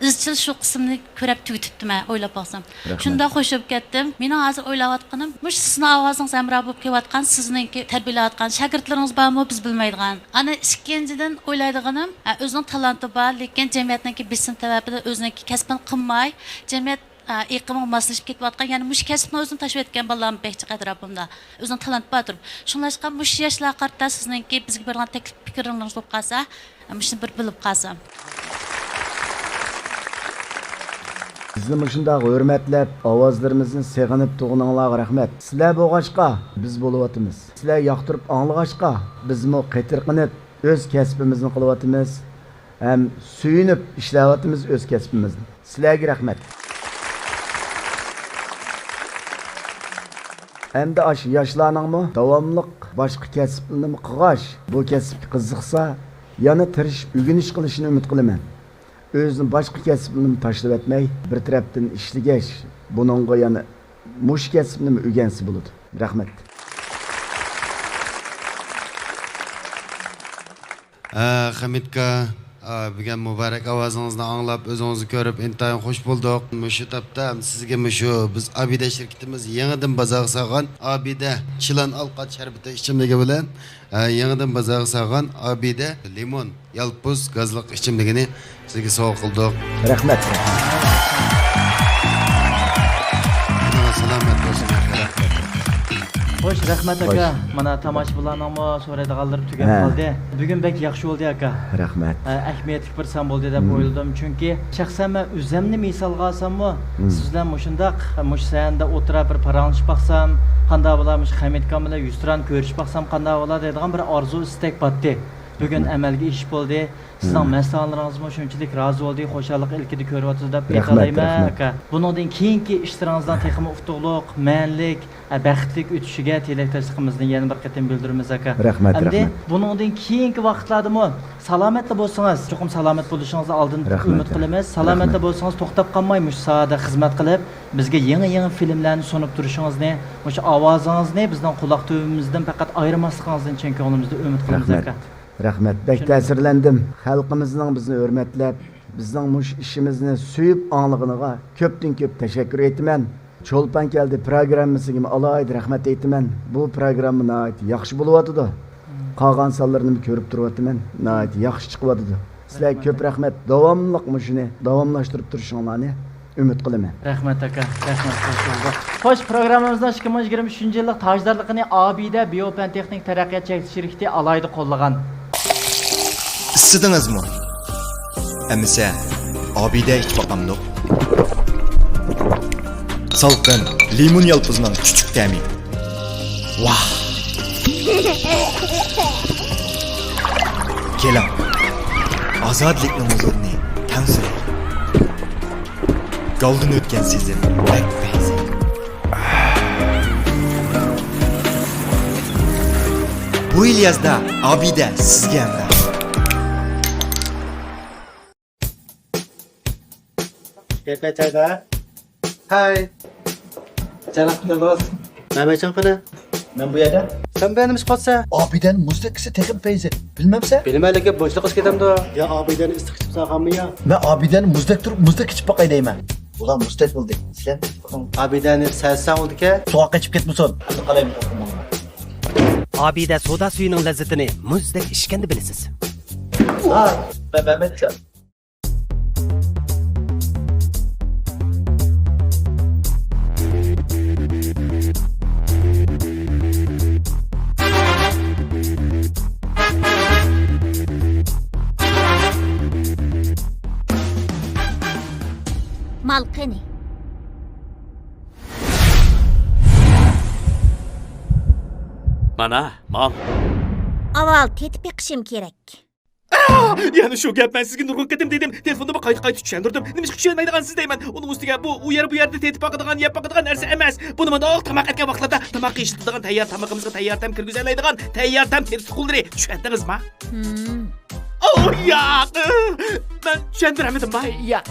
ئىزچىل شۇ قىسىمنى كۆرۈپ تۈگىتىپتىمەن، ئويلاپ باقسام. رەھمەت. شۇنداق خوش بولۇپ كەتتىم. مېنىڭ ھازىر ئويلاۋاتقىنىم، مۇشۇ سىزنىڭ ئاۋازىڭىز ھەمراھ بولۇپ كېلىۋاتقان، سىزنىڭكى تەربىيەلەۋاتقان شاگىرتلىرىڭىز بارمۇ، بىز بىلمەيدىغان. ئانا ئىككىنچىدىن ئويلايدىغىنىم، ئە، ئۆزىنىڭ تالانتى بار، لېكىن جەمئىيەتنىڭكى بېسىم سەۋەبىدىن ئۆزىنىڭكى كەسپىنى قىلماي، جەمئىيەت، ئە، ئېقىمىغا ماسلىشىپ كېتىۋاتقان، يەنى مۇشۇ كەسىپنى ئۆزىنى تاشلىۋەتكەن بالىلارمۇ بەك جىق ئەتراپىمدا. ئۆزىنىڭ تالانتى بار تۇرۇپ. شۇڭلاشقا مۇشۇ ياشلارغا قارىتا سىزنىڭكى بىزگە بېرىدىغان تەكلىپ پىكىرلىرىڭىز بولۇپ قالسا، مۇشۇنى بىر بىلىپ قالسام. بىزنى مۇشۇنداق ھۆرمەتلەپ، ئاۋازلىرىمىزنى سېغىنىپ تۇرغىنىڭلارغا رەھمەت. سىلەر بولغاچقا، بىز بولۇۋاتىمىز. سىلەر ياقتۇرۇپ ئاڭلىغاچقا، بىزمۇ قېتىرقىنىپ، ئۆز كەسپىمىزنى قىلىۋاتىمىز ھەم سۆيۈنۈپ ئىشلەۋاتىمىز ئۆز كەسپىمىزنى. سىلەرگە رەھمەت. ئەمدى ئاشۇ ياشلارنىڭمۇ داۋاملىق باشقا كەسىپلىرىنىمۇ قىلغاچ، بۇ كەسىپكە قىزىقسا، يەنە تىرىشىپ ئۆگىنىش قىلىشىنى ئۈمىد قىلىمەن. ئۆزىنى باشقا كەسىپلىرىنىمۇ تاشلىۋەتمەي، بىر تەرەپتىن ئىشلىگەچ، بۇنىڭغا يەنە مۇشۇ كەسىپنىمۇ ئۆگەنسە بولىدۇ. رەھمەت. ھە، خەمىتكا، ئا، بۈگۈن مۇبارەك ئاۋازىڭىزنى ئاڭلاپ، ئۆزىڭىزنى كۆرۈپ ئىنتايىن خۇش بولدۇق. مۇشۇ تاپتا سىزگە مۇشۇ بىز ئابىدە شىركىتىمىز يېڭىدىن بازارغا سالغان ئابىدە چىلان ئالقات شەربىتى ئىچىملىكى بىلەن، ئا، يېڭىدىن بازارغا سالغان ئابىدە لىمون يالپۇز گازلىق ئىچىملىكىنى سىزگە سوۋغا قىلدۇق. رەھمەت. سالامەت بولسۇن. خوش، رەھمەت ئاكا. خوش. مانا تاماشىبىنلارنىڭمۇ سورايدىغانلىرى تۈگەپ ھە. قالدى. بۈگۈن بەك ياخشى بولدى ئاكا. رەھمەت. ئە، ئەھمىيەتلىك بىر سان بولدى دەپ مم. ئويلىدىم. چۈنكى شەخسەن مەن ئۆزەمنى مىسالغا ئالساممۇ، مم. سىز بىلەن مۇشۇنداق، مۇشۇ سەھنىدە ئولتۇراپ بىر پاراڭلىشىپ باقسام قانداق بولا، مۇشۇ خەمىت ئاكام بىلەن يۈزتۇرا كۆرۈشۈپ باقسام قانداق بولا دەيدىغان بىر ئارزۇ ئىستەك بارتى. بۈگۈن مم. ئەمەلگە ئېشىپ بولدى. سىزنىڭ مم. مەستانىلىرىڭىزمۇ شۇنچىلىك رازى بولدى، خۇشاللىق ئىلكىدە كۆرۈۋاتىدۇ دەپ رەھمەت، ئېيتالايمەن رەھمەت. ئاكا. بۇنىڭدىن كېيىنكى ئىشلىرىڭىزنىڭ تېخىمۇ ئۇتۇقلۇق، مەنىلىك، ئە، بەختلىك ئۆتۈشىگە تىلەكداشلىقىمىزنى يەنە بىر قېتىم بىلدۈرىمىز، ئاكا. رەھمەت، ئەمدى رەھمەت. بۇنىڭدىن كېيىنكى ۋاقىتلاردىمۇ سالامەتلا بولسىڭىز، چوقۇم سالامەت بولۇشىڭىزنى ئالدىن رەھمەت، ئۈمىد رەھمەت. قىلىمىز. سالامەتلا رەھمەت. بولسىڭىز، توختاپ قالماي مۇشۇ ساھەدە خىزمەت قىلىپ، بىزگە يېڭى-يېڭى فىلىملەرنى سۇنۇپ تۇرۇشىڭىزنى، مۇشۇ ئاۋازىڭىزنى بىزنىڭ قۇلاق تۈۋىمىزدىن پەقەت ئايرىماسلىقىڭىزنى چىن كۆڭلىمىزدىن ئۈمىد قىلىمىز، رەھمەت. ئاكا. رەھمەت، بەك شۇنداق. تەسىرلەندىم. خەلقىمىزنىڭ بىزنى ھۆرمەتلەپ، بىزنىڭ مۇشۇ ئىشىمىزنى سۆيۈپ ئاڭلىغىنىغا كۆپتىن كۆپ تەشەككۈر ئېيتىمەن. چولپان كەلدى پىروگراممىسىگىمۇ ئالاھىدە رەھمەت ئېيتىمەن. بۇ پىروگرامما ناھايىتى ياخشى بولۇۋاتىدۇ. قالغان سانلىرىنىمۇ كۆرۈپ تۇرۇۋاتىمەن. ناھايىتى ياخشى چىقىۋاتىدۇ. سىلەرگە كۆپ رەھمەت. داۋاملىق مۇشۇنى داۋاملاشتۇرۇپ تۇرۇشۇڭلارنى ئۈمىد قىلىمەن. رەھمەت ئاكا، رەھمەت، خوش بولدى. خوش، پروگراممىمىزنىڭ ئىككى مىڭ يىگىرمە ئۈچىنچى يىللىق تاجدارلىقىنى ئابىدە بىيوپەن تېخنىك تەرەققىيات چەكلىك شىركىتى ئالاھىدە قوللىغان. ئىسسىدىڭىزمۇ؟ ئەمىسە، ئابىدە ئىچىپ باقامدۇق؟ سالقىن، لىمون يالپۇزنىڭ چۈچۈك تەمى. ۋاھ! كېلىڭ، ئازادىلىكنىڭ ھۇزۇرىنى تەڭ سۈرەيلى. گالدىن ئۆتكەن سېزىم بەك پەيزى. بۇ يىل يازدا ئابىدە سىزگە ھەمراھ. كەيپىيات جايدا. ھاي. جاناب، كەلدىڭىز. مەمەتجان قېنى؟ مەن بۇ يەردە. سەن بۇ يەردە نېمە ئىش قىلىۋاتىسەن؟ ئابىدەنىڭ مۇزدەك ئىشى تېخىمۇ پەيزى. بىلمەمسەن؟ بىلىمەن، لېكىن بۇنچىلىق ئىچىپ كېتەمدۇ؟ يا ئابىدەنى ئىسسىق ئىچىپ سالغانمۇ يا؟ مەن ئابىدەنى مۇزدەك تۇرۇپ، مۇزدەك ئىچىپ باقاي دەيمەن. ئۇلار مۇزدەك بولدى. سىلەر ئابىدەنى سەلسەڭ بولدىكەن. سۇغا قېچىپ كەتمىسۇن. ئەمدى قالايمىقان. ئابىدە سودا سۈيىنىڭ لەززىتىنى مۇزدەك ئىچكەندە بىلىسىز. ھاي، مەن مەمەتجان. مال قېنى؟ مانا، مال. ئاۋۋال تېتىپ بېقىشىم كېرەك. ئا! يەنە شۇ گەپ، مەن سىزگە نۇرغۇن قېتىم دېدىم، تېلېفوندىمۇ قايتا-قايتا چۈشەندۈردۈم. نېمىشقا چۈشەنمەيدىغانسىز دەيمەن. ئۇنىڭ ئۈستىگە بۇ ئۇ يەر بۇ يەردە تېتىپ باقىدىغان، يەپ باقىدىغان نەرسە ئەمەس. بۇنى مۇنداق تاماق ئەتكەن ۋاقىتلاردا تاماققا ئىشلىتىدىغان تەييار تامىقىمىزغا تەييار تەم كىرگۈزەلەيدىغان تەييار تەم تېتىتقۇلىرى. چۈشەندىڭىزما؟ ھىم. ئو، ياق! مەن چۈشەندۈرەلمىدىمما؟ ياق.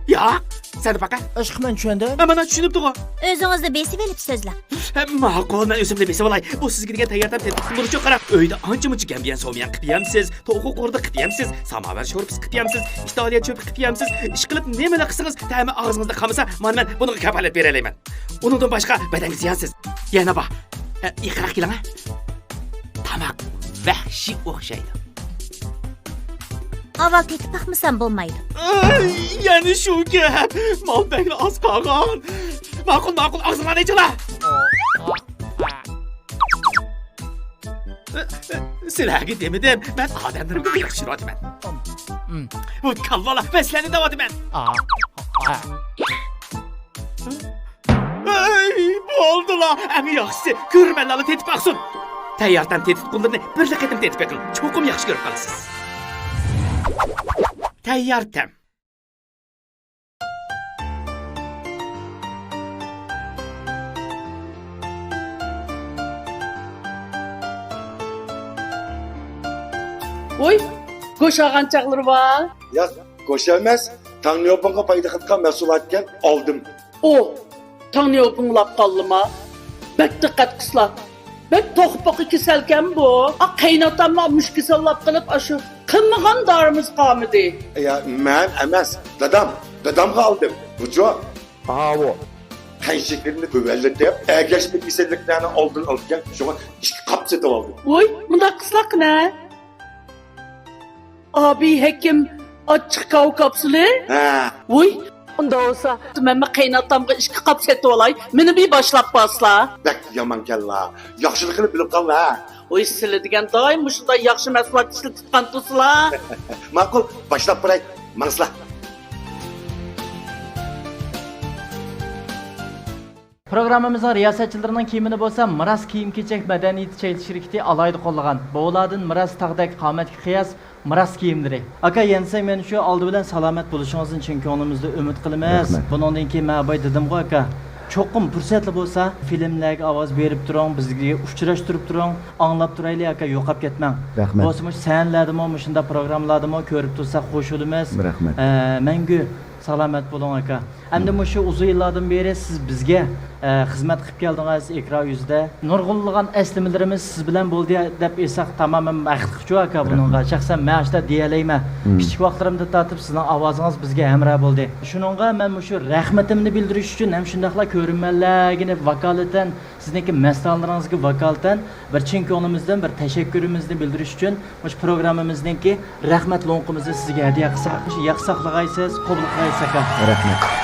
ياق! سەن باقە. ئاشقا مەن چۈشەندىم. ھە، مانا چۈشىنىپتىغۇ. ئۆزىڭىزنى بېسىۋېلىپ سۆزلەڭ. ھە، ماقۇل، مەن ئۆزۈمنى بېسىۋالاي. بۇ سىزگە دېگەن تەييار تەم تېتىتقۇلىرى ئۇچۇن قاراڭ. ئۆيدە ئانچە-مۇنچە گەمبىيەن سوميان قىلىپ يەمسىز، توخۇ قوردى قىلىپ يەمسىز، ساماۋەر شورپىسى قىلىپ يەمسىز، ئىتالىيە چۆپى قىلىپ يەمسىز. ئىشقىلىپ نېمىلا قىلسىڭىز، تەمى ئاغزىڭىزدا قالمىسا، مانا مەن بۇنىڭغا كاپالەت بېرەلەيمەن. ئۇنىڭدىن باشقا بەدەنگە زىيانسىز. يەنە بار. ھە، يېقىنراق كېلىڭە. تاماق ۋەھشىي ئوخشايدۇ. ئاۋۋال تېتىپ باقمىسام بولمايدۇ. ئەي، يەنە شۇ گەپ. مال بەكلا ئاز قالغان. ماقۇل، ماقۇل، ئاغزىڭلارنى ئېچىڭلار. سىلەرگە دېمىدىم، مەن ئادەملىرىمگە ياخشى يۈرۈۋاتىمەن. بۇ كالۋالار، مەن سىلەرنى دەۋاتىمەن. ئەي، بولدىلا، ئەڭ ياخشىسى كۆرۈرمەنلەرلا تېتىپ باقسۇن. تەييار تەم تېتىتقۇلىرىنى بىرلا قېتىم تېتىپ بېقىڭ، چوقۇم ياخشى كۆرۈپ قالىسىز. تەييار تەم. ۋوي، گۆش ئالغان چاغلىرى بار. ياق، گۆش ئەمەس، تاڭنيوپىڭغا پايدا قىلىدىغان مەھسۇلاتكەن، ئالدىم. ئۇ، تاڭنيوپىڭ ئاپقانلىما؟ بەك دىققەت قىلسىلا. بەك توخۇپۇقى كېسەلكەن بۇ. ئا، قېيىنئاتاممۇ مۇشۇ كېسەللەپ قېلىپ، ئاشۇ قىلمىغان دارىمىز قالمىدى. يا، مەن ئەمەس، دادام. دادامغا ئالدىم. بۇچۇ. ئاۋۇ. قان شېكىرىنى تۆۋەنلىتىپ، ئەگەشمە كېسەللىكلەرنىڭ ئالدىنى ئالىدىكەن، شۇڭا ئىككى قاپ سېتىۋالدىم. ۋوي، مۇنداق قىلساق قېنى؟ ئابىي ھەكىم، ئاچچىق كاۋا كاپسۇلى؟ ھە. ۋوي، ئۇنداق بولسا، مەنمۇ قېيىنئاتامغا ئىككى قاپ سېتىۋالاي، مېنى بىر باشلاپ بارسىلا. بەك يامانكەنلا. ياخشىلىقىنى بىلىپ قاللا. ۋوي، سىلى دېگەن دائىم مۇشۇنداق ياخشى مەھسۇلات ئىشلىتىپ تۇرغانتۇسىلا. ماقۇل، باشلاپ بېرەي، ماڭسىلا. پروگراممىمىزنىڭ رىياسەتچىلىرىنىڭ كىيىمىنى بولسا مىراس كىيىم-كېچەك مەدەنىيىتى چەكلىك شىركىتى ئالاھىدە قوللىغان. بوۋىلاردىن مىراس تاغدەك قامەتكە قىياس مىراس كىيىملىرى. ئاكا، يەنسەي مەن شۇ ئالدى بىلەن سالامەت بولۇشىڭىزنى چىن كۆڭلىمىزدە ئۈمىد قىلىمىز. رەھمەت. بۇنىڭدىن كېيىن مەن باي دېدىمغۇ، ئاكا، چوقۇم پۇرسەتلا بولسا فىلىملەرگە ئاۋاز بېرىپ تۇرۇڭ، بىزگە ئۇچراشتۇرۇپ تۇرۇڭ، ئاڭلاپ تۇرايلى، ئاكا، يوقاپ كەتمەڭ. رەھمەت. بولسا مۇشۇ سەھنىلەردىمۇ، مۇشۇنداق پروگراممىلاردىمۇ كۆرۈپ تۇرساق خوش بولىمىز. رەھمەت. ئە، مەڭگۈ سالامەت بولۇڭ، ئاكا. ئەمدى مۇشۇ ئۇزۇن يىللاردىن بېرى سىز بىزگە، ئە، خىزمەت قىلىپ كەلدىڭىز، ئېكران يۈزىدە. نۇرغۇنلىغان ئەسلىمىلىرىمىز سىز بىلەن بولدى دەپ ئېيتساق تامامەن ھەقلىقچۇ، ئاكا، بۇنىڭغا. رەھمەت. شەخسەن مەن ئاشۇنداق دېيەلەيمەن. مم. كىچىك ۋاقىتلىرىمدىن تارتىپ سىزنىڭ ئاۋازىڭىز بىزگە ھەمراھ بولدى. شۇنىڭغا مەن مۇشۇ رەھمىتىمنى بىلدۈرۈش ئۈچۈن ھەم شۇنداقلا كۆرۈرمەنلەرگىنى ۋاكالىتەن سىزنىڭكى مەستانىلىرىڭىزگە ۋاكالىتەن بىر چىن كۆڭلىمىزدىن بىر تەشەككۈرىمىزنى بىلدۈرۈش ئۈچۈن مۇشۇ پروگراممىمىزنىڭكى رەھمەت لوڭقىمىزنى سىزگە ھەدىيە قىلساق، مۇشۇ ياخشى ساقلىغايسىز، قوبۇل قىلايسىز، ئاكا. رەھمەت.